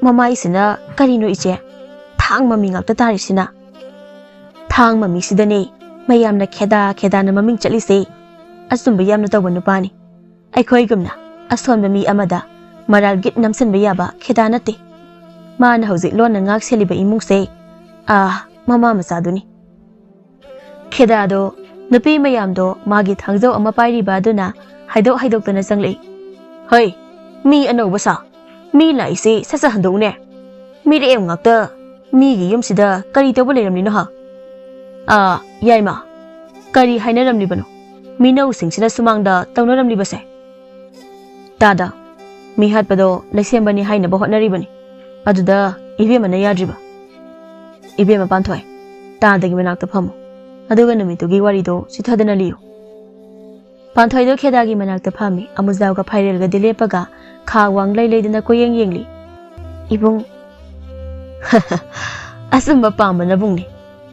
ꯃꯃꯥꯏꯁꯤꯅ ꯀꯔꯤꯅꯣ ꯏꯆꯦ? ꯊꯥꯡ ꯃꯃꯤ ꯉꯥꯛꯇ ꯇꯥꯔꯤꯁꯤꯅ꯫ ꯊꯥꯡ ꯃꯃꯤꯁꯤꯗꯅꯦ ꯃꯌꯥꯝꯅ ꯈꯦꯗꯥ ꯈꯦꯗꯥꯅ ꯃꯃꯤꯡ ꯆꯠꯂꯤꯁꯦ꯫ ꯑꯆꯨꯝꯕ ꯌꯥꯝꯅ ꯇꯧꯕ ꯅꯨꯄꯥꯅꯤ꯫ ꯑꯩꯈꯣꯏꯒꯨꯝꯅ ꯑꯁꯣꯟꯕ ꯃꯤ ꯑꯃꯗ ꯃꯔꯥꯜ ꯒꯤꯠ ꯅꯝꯁꯤꯟꯕ ꯌꯥꯕ ꯈꯦꯗꯥ ꯅꯠꯇꯦ꯫ ꯃꯥꯅ ꯍꯧꯖꯤꯛ ꯂꯣꯟꯅ ꯉꯥꯛ ꯁꯦꯜꯂꯤꯕ ꯏꯃꯨꯡꯁꯦ, ꯑꯥ, ꯃꯃꯥ ꯃꯆꯥꯗꯨꯅꯤ꯫ ꯈꯦꯗꯥꯗꯣ ꯅꯨꯄꯤ ꯃꯌꯥꯝꯗꯣ ꯃꯥꯒꯤ ꯊꯥꯡꯖꯧ ꯑꯃ ꯄꯥꯏꯔꯤꯕ ꯑꯗꯨꯅ ꯍꯥꯏꯗꯣꯛ ꯍꯥꯏꯗꯣꯛꯇꯅ ꯆꯪꯂꯛꯏ꯫ "ꯍꯩ, ꯃꯤ ꯑꯅꯧꯕ ꯁꯥ, ꯃꯤ ꯂꯥꯛꯏꯁꯤ ꯁꯠ ꯁꯠ ꯍꯟꯗꯣꯛꯎꯅꯦ꯫ ꯃꯤꯔꯦꯝ ꯉꯥꯛꯇ ꯃꯤꯒꯤ ꯌꯨꯝꯁꯤꯗ ꯀꯔꯤ ꯇꯧꯕ ꯂꯩꯔꯝꯂꯤꯅꯣ ꯍꯥ? ꯑꯥ, ꯌꯥꯏꯃ, ꯀꯔꯤ ꯍꯥꯏꯅꯔꯝꯂꯤꯕꯅꯣ ꯃꯤꯅꯧꯁꯤꯡꯁꯤꯅ ꯁꯨꯃꯥꯡꯗ ꯇꯧꯅꯔꯝꯂꯤꯕꯁꯦ?" "ꯇꯥꯗ, ꯃꯤ ꯍꯥꯠꯄꯗꯣ ꯂꯩꯁꯦꯝꯕꯅꯤ ꯍꯥꯏꯅꯕ ꯍꯣꯠꯅꯔꯤꯕꯅꯤ꯫ ꯑꯗꯨꯗ ꯏꯕꯦꯝꯃꯅ ꯌꯥꯗ꯭ꯔꯤꯕ?" "ꯏꯕꯦꯝꯃ ꯄꯥꯟꯊꯣꯏ, ꯇꯥꯗꯒꯤ ꯃꯅꯥꯛꯇ ꯐꯝꯃꯨ꯫ ꯑꯗꯨꯒ ꯅꯨꯃꯤꯠꯇꯨꯒꯤ ꯋꯥꯔꯤꯗꯣ ꯆꯤꯊꯗꯅ ꯂꯤꯌꯨ꯫" ꯄꯥꯟꯊꯣꯏꯗꯣ ꯈꯦꯗꯥꯒꯤ ꯃꯅꯥꯛꯇ ꯐꯝꯃꯤ꯫ ꯑꯃꯨꯖꯥꯎꯒ ꯐꯥꯏꯔꯦꯜꯒꯗꯤ ꯂꯦꯞꯄꯒ ꯈꯥ ꯋꯥꯡ ꯂꯩ ꯂꯩꯗꯅ ꯀꯣꯏꯌꯦꯡ ꯌꯦꯡꯂꯤ꯫ "ꯏꯕꯨꯡ꯫" "ꯑꯆꯨꯝꯕ ꯄꯥꯝꯕ ꯅꯕꯨꯡꯅꯤ꯫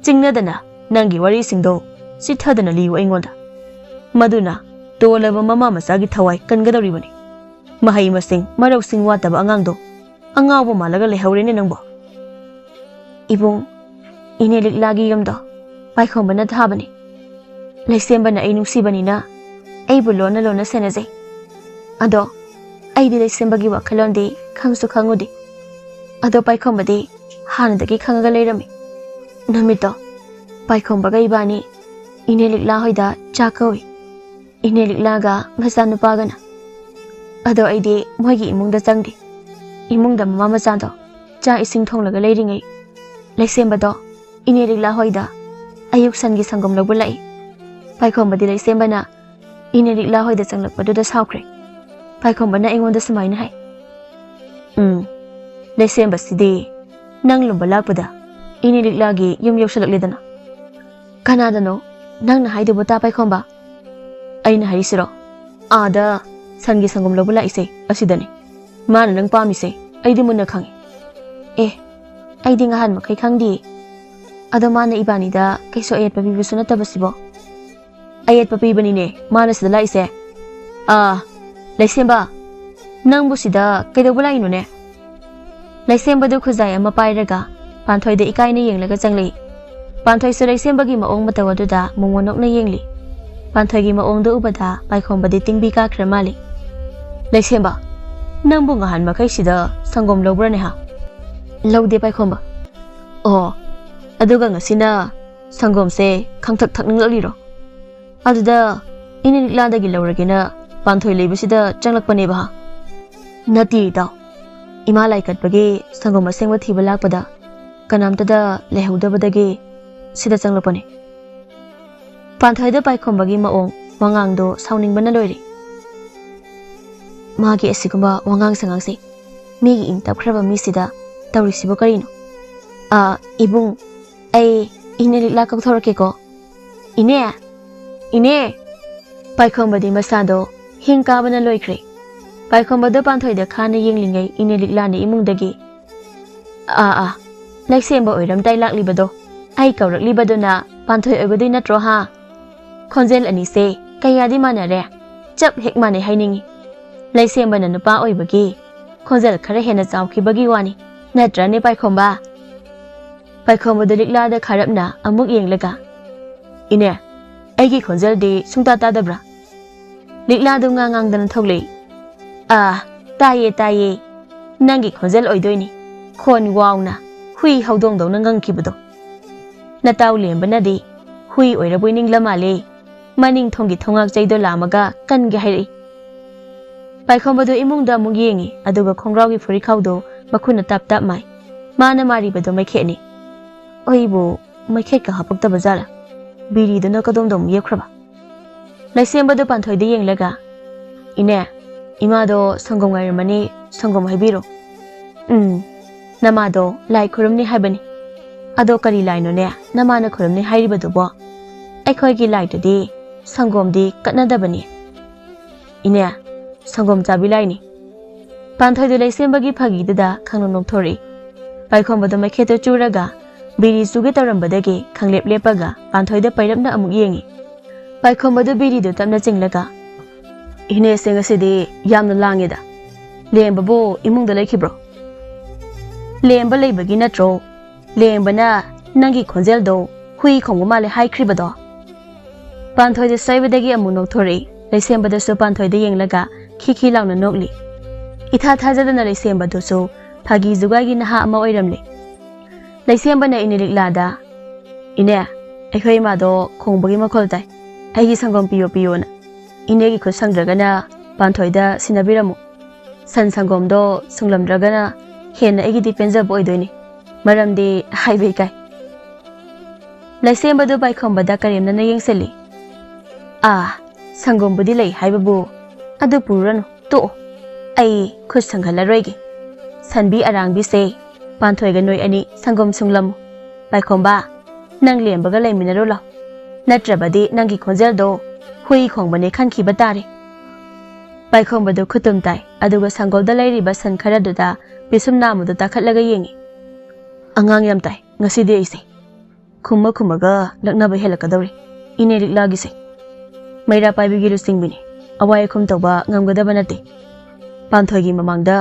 ꯆꯤꯡꯅꯗꯅ ꯅꯪꯒꯤ ꯋꯥꯔꯤꯁꯤꯡꯗꯣ ꯆꯤꯊꯗꯅ ꯂꯤꯌꯨ ꯑꯩꯉꯣꯟꯗ꯫ ꯃꯗꯨꯅ ꯇꯣꯜꯂꯕ ꯃꯃꯥ ꯃꯆꯥꯒꯤ ꯊꯋꯥꯏ ꯀꯟꯒꯗꯧꯔꯤꯕꯅꯤ꯫ ꯃꯍꯩ ꯃꯁꯤꯡ ꯃꯔꯧꯁꯤꯡ ꯋꯥꯠꯇꯕ ꯑꯉꯥꯡꯗꯣ ꯑꯉꯥꯎꯕ ꯃꯥꯜꯂꯒ ꯂꯩꯍꯧꯔꯦꯅꯦ ꯅꯪꯕꯣ꯫" "ꯏꯕꯨꯡ, ꯏꯅꯦ ꯂꯤꯛꯂꯥꯒꯤ ꯌꯨꯝꯗꯣ ꯄꯥꯏꯈꯣꯝꯕꯅ ꯊꯥꯕꯅꯤ꯫ ꯂꯩꯁꯦꯝꯕꯅ ꯑꯩ ꯅꯨꯡꯁꯤꯕꯅꯤꯅ ꯑꯩꯕꯨ ꯂꯣꯟꯅ ꯂꯣꯟꯅ ꯁꯦꯟꯅꯖꯩ꯫ ꯑꯗꯣ ꯑꯩꯗꯤ ꯂꯩꯁꯦꯝꯕꯒꯤ ꯋꯥꯈꯜꯂꯣꯟꯗꯤ ꯈꯪꯁꯨ ꯈꯪꯉꯨꯗꯦ꯫ ꯑꯗꯣ ꯄꯥꯏꯈꯣꯝꯕꯗꯤ ꯍꯥꯟꯅꯗꯒꯤ ꯈꯪꯉꯒ ꯂꯩꯔꯝꯃꯤ꯫ ꯅꯨꯃꯤꯠꯇꯣ ꯄꯥꯏꯈꯣꯝꯕꯒ ꯏꯕꯥꯅꯤ ꯏꯅꯦ ꯂꯤꯛꯂꯥ ꯍꯣꯏꯗ ꯆꯥꯛ ꯀꯧꯏ꯫ ꯏꯅꯦ ꯂꯤꯛꯂꯥꯒ ꯃꯆꯥꯅꯨꯄꯥꯒꯅ꯫ ꯑꯗꯣ ꯑꯩꯗꯤ ꯃꯣꯏꯒꯤ ꯏꯃꯨꯡꯗ ꯆꯪꯗꯦ꯫ ꯏꯃꯨꯡꯗ ꯃꯃꯥ ꯃꯆꯥꯗꯣ ꯆꯥꯛ ꯏꯁꯤꯡ ꯊꯣꯡꯂꯒ ꯂꯩꯔꯤꯉꯩ ꯂꯩꯁꯦꯝꯕꯗꯣ ꯏꯅꯦ ꯂꯤꯛꯂꯥ ꯍꯣꯏꯗ ꯑꯌꯨꯛ ꯁꯟꯒꯤ ꯁꯪꯒꯣꯝ ꯂꯧꯕ ꯂꯥꯛꯏ꯫" ꯄꯥꯏꯈꯣꯝꯕꯗꯤ ꯂꯩꯁꯦꯝꯕꯅ ꯏꯅꯦ ꯂꯤꯛꯂꯥ ꯍꯣꯏꯗ ꯆꯪꯂꯛꯄꯗꯨꯗ ꯁꯥꯎꯈ꯭ꯔꯦ꯫ ꯄꯥꯏꯈꯣꯝꯕꯅ ꯑꯩꯉꯣꯟꯗ ꯁꯨꯃꯥꯏꯅ ꯍꯥꯏ, "ꯎꯝ, ꯂꯩꯁꯦꯝꯕꯁꯤꯗꯤ ꯅꯪ ꯂꯨꯝꯕ ꯂꯥꯛꯄꯗ ꯏꯅꯦ ꯂꯤꯛꯂꯥꯒꯤ ꯌꯨꯝ ꯌꯧꯁꯜꯂꯛꯂꯦꯗꯅ꯫" "ꯀꯅꯥꯗꯅꯣ ꯅꯪꯅ ꯍꯥꯏꯗꯨꯕꯨ ꯇꯥ ꯄꯥꯏꯈꯣꯝꯕ?" "ꯑꯩꯅ ꯍꯥꯏꯔꯤꯁꯤꯔꯣ? ꯑꯥꯗ ꯁꯟꯒꯤ ꯁꯪꯒꯣꯝ ꯂꯧꯕ ꯂꯥꯛꯏꯁꯦ ꯑꯁꯤꯗꯅꯤ꯫ ꯃꯥꯅ ꯅꯪ ꯄꯥꯝꯃꯤꯁꯦ ꯑꯩꯗꯤ ꯃꯨꯟꯅ ꯈꯪꯉꯤ꯫" "ꯑꯦ, ꯑꯩꯗꯤ ꯉꯍꯥꯟ ꯃꯈꯩ ꯈꯪꯗꯤꯌꯦ꯫ ꯑꯗꯣ ꯃꯥꯅ ꯏꯕꯥꯅꯤꯗ ꯀꯩꯁꯨ ꯑꯌꯦꯠꯄ ꯄꯤꯕꯁꯨ ꯅꯠꯇꯕꯁꯤꯕꯣ? ꯑꯌꯦꯠꯄ ꯄꯤꯕꯅꯤꯅꯦ ꯃꯥꯅ ꯁꯤꯗ ꯂꯥꯛꯏꯁꯦ꯫ ꯑꯥ, ꯂꯩꯁꯦꯝꯕ, ꯅꯪꯕꯨ ꯁꯤꯗ ꯀꯩꯗꯧꯕ ꯂꯥꯛꯏꯅꯣꯅꯦ? ꯂꯩꯁꯦꯝꯕꯗꯨ ꯈꯨꯖꯥꯏ ꯑꯃ ꯄꯥꯏꯔꯒ ꯄꯥꯟꯊꯣꯏꯗ ꯏꯀꯥꯏꯅ ꯌꯦꯡꯂꯒ ꯆꯪꯂꯛꯏ꯫ ꯄꯥꯟꯊꯣꯏꯁꯨ ꯂꯩꯁꯦꯝꯕꯒꯤ ꯃꯑꯣꯡ ꯃꯇꯧ ꯑꯗꯨꯗ ꯃꯣꯃꯣꯟ ꯅꯣꯛꯅ ꯌꯦꯡꯂꯤ꯫ ꯄꯥꯟꯊꯣꯏꯒꯤ ꯃꯑꯣꯡꯗꯨ ꯎꯕꯗ ꯄꯥꯏꯈꯣꯝꯕꯗꯤ ꯇꯤꯡꯕꯤ ꯀꯥꯈ꯭ꯔ ꯃꯥꯜꯂꯤ꯫ ꯂꯩꯁꯦꯝꯕ, ꯅꯪꯕꯨ ꯉꯍꯥꯟ ꯃꯈꯩꯁꯤꯗ ꯁꯪꯒꯣꯝ ꯂꯧꯕ꯭ꯔꯅꯦ ꯍꯥ? ꯂꯧꯗꯦ ꯄꯥꯏꯈꯣꯝꯕ꯫ ꯑꯣ, ꯑꯗꯨꯒ ꯉꯁꯤꯅ ꯁꯪꯒꯣꯝꯁꯦ ꯈꯪꯊꯛ ꯊꯛꯅꯤꯡꯂꯛꯂꯤꯔꯣ? ꯑꯗꯨꯗ ꯏꯅꯦ ꯂꯤꯛꯂꯥꯗꯒꯤ ꯂꯧꯔꯒꯦꯅ ꯄꯥꯟꯊꯣꯏ ꯂꯩꯕꯁꯤꯗ ꯆꯪꯂꯛꯄꯅꯦꯕ ꯍꯥ? ꯅꯠꯇꯦ ꯏꯇꯥꯎ, ꯏꯃꯥ ꯂꯥꯏ ꯀꯠꯄꯒꯤ ꯁꯪꯒꯣꯝ ꯑꯁꯦꯡꯕ ꯊꯤꯕ ꯂꯥꯛꯄꯗ ꯀꯅꯥꯝꯇꯗ ꯂꯩꯍꯧꯗꯕꯗꯒꯤ ꯁꯤꯗ ꯆꯪꯂꯛꯄꯅꯦ꯫ ꯄꯥꯟꯊꯣꯏꯗ ꯄꯥꯏꯈꯣꯝꯕꯒꯤ ꯃꯑꯣꯡ ꯋꯥꯉꯥꯡꯗꯣ ꯁꯥꯎꯅꯤꯡꯕꯅ ꯂꯣꯏꯔꯦ꯫ ꯃꯥꯒꯤ ꯑꯁꯤꯒꯨꯝꯕ ꯋꯥꯉꯥꯡ ꯁꯉꯥꯡꯁꯦ ꯃꯤꯒꯤ ꯏꯪ ꯇꯞꯈ꯭ꯔꯕ ꯃꯤꯁꯤꯗ ꯇꯧꯔꯤꯁꯤꯕꯨ ꯀꯔꯤꯅꯣ? ꯑꯥ, ꯏꯕꯨꯡ, ꯑꯩ ꯏꯅꯦ ꯂꯤꯛꯂꯥ ꯀꯧꯊꯣꯔꯛꯀꯦꯀꯣ꯫ ꯏꯅꯦ! ꯏꯅꯦ! ꯄꯥꯏꯈꯣꯝꯕꯗꯤ ꯃꯁꯥꯗꯣ ꯍꯤꯡ ꯀꯥꯕꯅ ꯂꯣꯏꯈ꯭ꯔꯦ꯫ ꯄꯥꯏꯈꯣꯝꯕꯗꯣ ꯄꯥꯟꯊꯣꯏꯗ ꯈꯥꯅ ꯌꯦꯡꯂꯤꯉꯩ ꯏꯅꯦ ꯂꯤꯛꯂꯥꯅ ꯏꯃꯨꯡꯗꯒꯤ, "ꯑꯥ, ꯑꯥ, ꯂꯩꯁꯦꯝꯕ ꯑꯣꯏꯔꯝꯗꯥꯏ ꯂꯥꯛꯂꯤꯕꯗꯣ꯫ ꯑꯩ ꯀꯧꯔꯛꯂꯤꯕꯗꯨꯅ ꯄꯥꯟꯊꯣꯏ ꯑꯣꯏꯒꯗꯣꯏ ꯅꯠꯇ꯭ꯔꯣ ꯍꯥ? ꯈꯣꯟꯖꯦꯜ ꯑꯅꯤꯁꯦ ꯀꯌꯥꯗꯤ ꯃꯥꯟꯅꯔꯦ꯫ ꯆꯞ ꯍꯦꯛ ꯃꯥꯟꯅꯩ ꯍꯥꯏꯅꯤꯡꯏ꯫ ꯂꯩꯁꯦꯝꯕꯅ ꯅꯨꯄꯥ ꯑꯣꯏꯕꯒꯤ ꯈꯣꯟꯖꯦꯜ ꯈꯔ ꯍꯦꯟꯅ ꯆꯥꯎꯈꯤꯕꯒꯤ ꯋꯥꯅꯤ꯫ ꯅꯠꯇ꯭ꯔꯅꯦ ꯄꯥꯏꯈꯣꯝꯕ?" ꯄꯥꯏꯈꯣꯝꯕꯗꯨ ꯂꯤꯛꯂꯥꯗ ꯈꯥꯔꯞꯅ ꯑꯃꯨꯛ ꯌꯦꯡꯂꯒ, "ꯏꯅꯦ, ꯑꯩꯒꯤ ꯈꯣꯟꯖꯦꯜꯗꯤ ꯁꯨꯡꯇꯥ ꯇꯥꯗꯕ꯭ꯔꯥ?" ꯂꯤꯛꯂꯥꯗꯨ ꯉꯥ ꯉꯥꯡꯗꯅ ꯊꯣꯛꯂꯛꯏ꯫ "ꯑꯥ, ꯇꯥꯏꯌꯦ, ꯇꯥꯏꯌꯦ꯫ ꯅꯪꯒꯤ ꯈꯣꯟꯖꯦꯜ ꯑꯣꯏꯗꯣꯏꯅꯤ꯫ ꯈꯣꯟ ꯋꯥꯎꯅ ꯍꯨꯏ ꯍꯧꯗꯣꯡꯗꯧꯅ ꯉꯪꯈꯤꯕꯗꯣ꯫ ꯅꯇꯥꯎ ꯂꯦꯝꯕꯅꯗꯤ ꯍꯨꯏ ꯑꯣꯏꯔꯕꯣꯏ ꯅꯤꯡꯂ ꯃꯥꯜꯂꯦ꯫ ꯃꯅꯤꯡ ꯊꯣꯡꯒꯤ ꯊꯣꯡꯉꯥꯛ ꯆꯩꯗꯣ ꯂꯥꯝꯃꯒ ꯀꯟꯒꯦ ꯍꯥꯏꯔꯛꯏ꯫" ꯄꯥꯏꯈꯣꯝꯕꯗꯨ ꯏꯃꯨꯡꯗ ꯑꯃꯨꯛ ꯌꯦꯡꯉꯤ, ꯑꯗꯨꯒ ꯈꯣꯡꯒ꯭ꯔꯥꯎꯒꯤ ꯐꯨꯔꯤꯠꯈꯥꯎꯗꯣ ꯃꯈꯨꯠꯅ ꯇꯞ ꯇꯞ ꯃꯥꯏ꯫ ꯃꯥꯅ ꯃꯥꯔꯤꯕꯗꯣ ꯃꯩꯈꯦꯠꯅꯤ꯫ ꯑꯩꯕꯨ ꯃꯩꯈꯦꯠꯀ ꯍꯥꯄꯛꯇꯕ ꯖꯥꯠꯂꯥ? ꯕꯤꯔꯤꯗꯨꯅ ꯀꯗꯣꯝꯗ ꯑꯃꯨꯛ ꯌꯦꯞꯈ꯭ꯔꯕ? ꯂꯩꯁꯦꯝꯕꯗꯨ ꯄꯥꯟꯊꯣꯏꯗ ꯌꯦꯡꯂꯒ, "ꯏꯅꯦ, ꯏꯃꯥꯗꯣ ꯁꯪꯒꯣꯝ ꯉꯥꯏꯔꯝꯃꯅꯤ, ꯁꯪꯒꯣꯝ ꯍꯩꯕꯤꯔꯣ꯫" "ꯎꯝ, ꯅꯃꯥꯗꯣ ꯂꯥꯏ ꯈꯨꯔꯨꯝꯅꯤ ꯍꯥꯏꯕꯅꯤ꯫" "ꯑꯗꯣ ꯀꯔꯤ ꯂꯥꯏꯅꯣꯅꯦ ꯅꯃꯥꯅ ꯈꯨꯔꯨꯝꯅꯤ ꯍꯥꯏꯔꯤꯕꯗꯨꯕꯣ? ꯑꯩꯈꯣꯏꯒꯤ ꯂꯥꯏꯗꯨꯗꯤ ꯁꯪꯒꯣꯝꯗꯤ ꯀꯠꯅꯗꯕꯅꯤ꯫" "ꯏꯅꯦ, ꯁꯪꯒꯣꯝ ꯆꯥꯕꯤ ꯂꯥꯏꯅꯤ꯫" ꯄꯥꯟꯊꯣꯏꯗꯨ ꯂꯩꯁꯦꯝꯕꯒꯤ ꯐꯥꯒꯤꯗꯨꯗ ꯈꯪꯅꯣꯛ ꯅꯣꯛꯊꯣꯔꯛꯏ꯫ ꯄꯥꯏꯈꯣꯝꯕꯗꯨ ꯃꯩꯈꯦꯠꯇꯨ ꯆꯨꯔꯒ ꯕꯤꯔꯤ ꯆꯨꯒꯦ ꯇꯧꯔꯝꯕꯗꯒꯤ ꯈꯪꯂꯦꯞ ꯂꯦꯞꯄꯒ ꯄꯥꯟꯊꯣꯏꯗ ꯄꯩꯔꯞꯅ ꯑꯃꯨꯛ ꯌꯦꯡꯉꯤ꯫ ꯄꯥꯏꯈꯣꯝꯕꯗꯨ ꯕꯤꯔꯤꯗꯨ ꯇꯞꯅ ꯆꯤꯡꯂꯒ, "ꯏꯅꯦꯁꯦ ꯉꯁꯤꯗꯤ ꯌꯥꯝꯅ ꯂꯥꯡꯉꯦꯗ꯫ ꯂꯦꯝꯕꯕꯨ ꯏꯃꯨꯡꯗ ꯂꯩꯈꯤꯕ꯭ꯔꯣ?" "ꯂꯦꯝꯕ ꯂꯩꯕꯒꯤ ꯅꯠꯇ꯭ꯔꯣ ꯂꯦꯝꯕꯅ ꯅꯪꯒꯤ ꯈꯣꯟꯖꯦꯜꯗꯣ ꯍꯨꯏ ꯈꯣꯡꯕ ꯃꯥꯜꯂꯦ ꯍꯥꯏꯈ꯭ꯔꯤꯕꯗꯣ?" ꯄꯥꯟꯊꯣꯏꯗ ꯁꯣꯏꯕꯗꯒꯤ ꯑꯃꯨꯛ ꯅꯣꯛꯊꯣꯔꯛꯏ꯫ ꯂꯩꯁꯦꯝꯕꯗꯁꯨ ꯄꯥꯟꯊꯣꯏꯗ ꯌꯦꯡꯂꯒ ꯈꯤ ꯈꯤ ꯂꯥꯎꯅ ꯅꯣꯛꯂꯤ꯫ ꯏꯊꯥ ꯊꯥꯖꯗꯅ ꯂꯩꯁꯦꯝꯕꯗꯨꯁꯨ ꯐꯥꯒꯤ ꯖꯨꯒꯥꯏꯒꯤ ꯅꯍꯥ ꯑꯃ ꯑꯣꯏꯔꯝꯂꯦ꯫ ꯂꯩꯁꯦꯝꯕꯅ ꯏꯅꯦ ꯂꯤꯛꯂꯥꯗ, "ꯏꯅꯦ, ꯑꯩꯈꯣꯏ ꯏꯃꯥꯗꯣ ꯈꯣꯡꯕꯒꯤ ꯃꯈꯣꯜ ꯇꯥꯏ꯫ ꯑꯩꯒꯤ ꯁꯪꯒꯣꯝ ꯄꯤꯌꯣ ꯄꯤꯌꯣꯅ꯫ ꯏꯅꯦꯒꯤ ꯈꯨꯠ ꯁꯪꯗ꯭ꯔꯒꯅ ꯄꯥꯟꯊꯣꯏꯗ ꯁꯤꯟꯅꯕꯤꯔꯝꯃꯨ꯫ ꯁꯟ ꯁꯪꯒꯣꯝꯗꯣ ꯁꯨꯡꯂꯝꯗ꯭ꯔꯒꯅ ꯍꯦꯟꯅ ꯑꯩꯒꯤꯗꯤ ꯄꯦꯟꯖꯕ ꯑꯣꯏꯗꯣꯏꯅꯤ꯫ ꯃꯔꯝꯗꯤ ꯍꯥꯏꯕ ꯏꯀꯥꯏ꯫" ꯂꯩꯁꯦꯝꯕꯗꯨ ꯄꯥꯏꯈꯣꯝꯕꯗ ꯀꯔꯦꯝꯅꯅ ꯌꯦꯡꯁꯤꯜꯂꯤ꯫ "ꯑꯥ, ꯁꯪꯒꯣꯝꯕꯨꯗꯤ ꯂꯩ ꯍꯥꯏꯕꯕꯨ, ꯑꯗꯨ ꯄꯨꯔꯨꯔꯅꯨ, ꯇꯣꯛꯑꯣ꯫ ꯑꯩ ꯈꯨꯠ ꯁꯪꯍꯜꯂꯔꯣꯏꯒꯦ꯫ ꯁꯟꯕꯤ ꯑꯔꯥꯡꯕꯤꯁꯦ, ꯄꯥꯟꯊꯣꯏꯒ ꯅꯣꯏ ꯑꯅꯤ ꯁꯪꯒꯣꯝ ꯁꯨꯡꯂꯝꯃꯨ꯫ ꯄꯥꯏꯈꯣꯝꯕ, ꯅꯪ ꯂꯦꯝꯕꯒ ꯂꯩꯃꯤꯟꯅꯔꯨ ꯂꯥꯎ꯫ ꯅꯠꯇ꯭ꯔꯕꯗꯤ ꯅꯪꯒꯤ ꯈꯣꯟꯖꯦꯜꯗꯣ ꯍꯨꯏ ꯈꯣꯡꯕꯅꯦ ꯈꯟꯈꯤꯕ ꯇꯥꯔꯦ꯫" ꯄꯥꯏꯈꯣꯝꯕꯗꯨ ꯈꯨꯠꯇꯨꯝ ꯇꯥꯏ, ꯑꯗꯨꯒ ꯁꯪꯒꯣꯝꯗ ꯂꯩꯔꯤꯕ ꯁꯟ ꯈꯔꯗꯨꯗ ꯄꯤꯁꯨꯝ ꯅꯥꯝꯃꯗꯨ ꯇꯥꯈꯠꯂꯒ ꯌꯦꯡꯉꯤ꯫ "ꯑꯉꯥꯡ ꯌꯥꯝ ꯇꯥꯏ ꯉꯁꯤꯗꯤ ꯑꯩꯁꯦ꯫ ꯈꯨꯝꯃ ꯈꯨꯝꯃꯒ ꯂꯛꯅꯕ ꯍꯦꯜꯂꯛꯀꯗꯧꯔꯦ ꯏꯅꯦ ꯂꯤꯛꯂꯥꯒꯤꯁꯦ꯫ ꯃꯩꯔꯥ ꯄꯥꯏꯕꯤꯒꯤ ꯂꯨꯆꯤꯡꯕꯤꯅꯤ꯫ ꯑꯋꯥꯏ ꯑꯈꯨꯝ ꯇꯧꯕ ꯉꯝꯒꯗꯕ ꯅꯠꯇꯦ꯫ ꯄꯥꯟꯊꯣꯏꯒꯤ ꯃꯃꯥꯡꯗ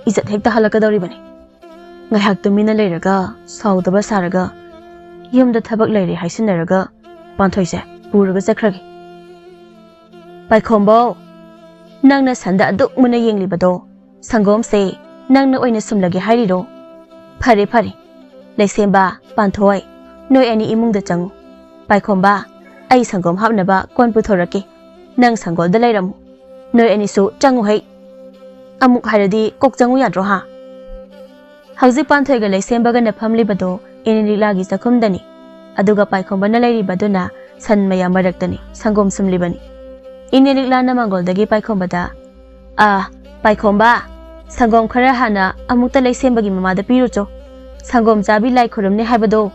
ꯏꯖꯠ ꯍꯦꯛꯇ ꯍꯜꯂꯛꯀꯗꯧꯔꯤꯕꯅꯤ꯫ ꯉꯥꯏꯍꯥꯛ ꯇꯨꯃꯤꯟꯅ ꯂꯩꯔꯒ ꯁꯥꯎꯗꯕ ꯁꯥꯔꯒ ꯌꯨꯝꯗ ꯊꯕꯛ ꯂꯩꯔꯦ ꯍꯥꯏꯁꯤꯟꯅꯔꯒ ꯄꯥꯟꯊꯣꯏꯁꯦ ꯄꯨꯔꯒ ꯆꯠꯈ꯭ꯔꯒꯦ꯫" "ꯄꯥꯏꯈꯣꯝꯕꯧ, ꯅꯪꯅ ꯁꯟꯗ ꯑꯗꯨꯛ ꯃꯨꯟꯅ ꯌꯦꯡꯂꯤꯕꯗꯣ ꯁꯪꯒꯣꯝꯁꯦ ꯅꯪꯅ ꯑꯣꯏꯅ ꯁꯨꯝꯂꯒꯦ ꯍꯥꯏꯔꯤꯔꯣ? ꯐꯔꯦ, ꯐꯔꯦ꯫ ꯂꯩꯁꯦꯝꯕ, ꯄꯥꯟꯊꯣꯏ, ꯅꯣꯏ ꯑꯅꯤ ꯏꯃꯨꯡꯗ ꯆꯪꯉꯨ꯫ ꯄꯥꯏꯈꯣꯝꯕ, ꯑꯩ ꯁꯪꯒꯣꯝ ꯍꯥꯞꯅꯕ ꯀꯣꯟ ꯄꯨꯊꯣꯔꯛꯀꯦ꯫ ꯅꯪ ꯁꯪꯒꯣꯝꯗ ꯂꯩꯔꯝꯃꯨ꯫ ꯅꯣꯏ ꯑꯅꯤꯁꯨ ꯆꯪꯉꯨ ꯍꯩ꯫ ꯑꯃꯨꯛ ꯍꯥꯏꯔꯗꯤ ꯀꯣꯛ ꯆꯪꯉꯨ ꯌꯥꯗ꯭ꯔꯣ ꯍꯥ?" ꯍꯧꯖꯤꯛ ꯄꯥꯟꯊꯣꯏꯒ ꯂꯩꯁꯦꯝꯕꯒꯅ ꯐꯝꯂꯤꯕꯗꯣ ꯏꯅꯦ ꯂꯤꯛꯂꯥꯒꯤ ꯆꯥꯛꯈꯨꯝꯗꯅꯤ꯫ ꯑꯗꯨꯒ ꯄꯥꯏꯈꯣꯝꯕꯅ ꯂꯩꯔꯤꯕꯗꯨꯅ ꯁꯟ ꯃꯌꯥꯝ ꯃꯔꯛꯇꯅꯤ ꯁꯪꯒꯣꯝ ꯁꯨꯝꯂꯤꯕꯅꯤ꯫ ꯏꯅꯦ ꯂꯤꯛꯂꯥꯅ ꯃꯥꯡꯒꯣꯜꯗꯒꯤ ꯄꯥꯏꯈꯣꯝꯕꯗ, "ꯑꯥ, ꯄꯥꯏꯈꯣꯝꯕ, ꯁꯪꯒꯣꯝ ꯈꯔ ꯍꯥꯟꯅ ꯑꯃꯨꯛꯇ ꯂꯩꯁꯦꯝꯕꯒꯤ ꯃꯃꯥꯗ ꯄꯤꯔꯨꯆꯣ꯫ ꯁꯪꯒꯣꯝ ꯆꯥꯕꯤ ꯂꯥꯏ ꯈꯨꯔꯨꯝꯅꯤ ꯍꯥꯏꯕꯗꯣ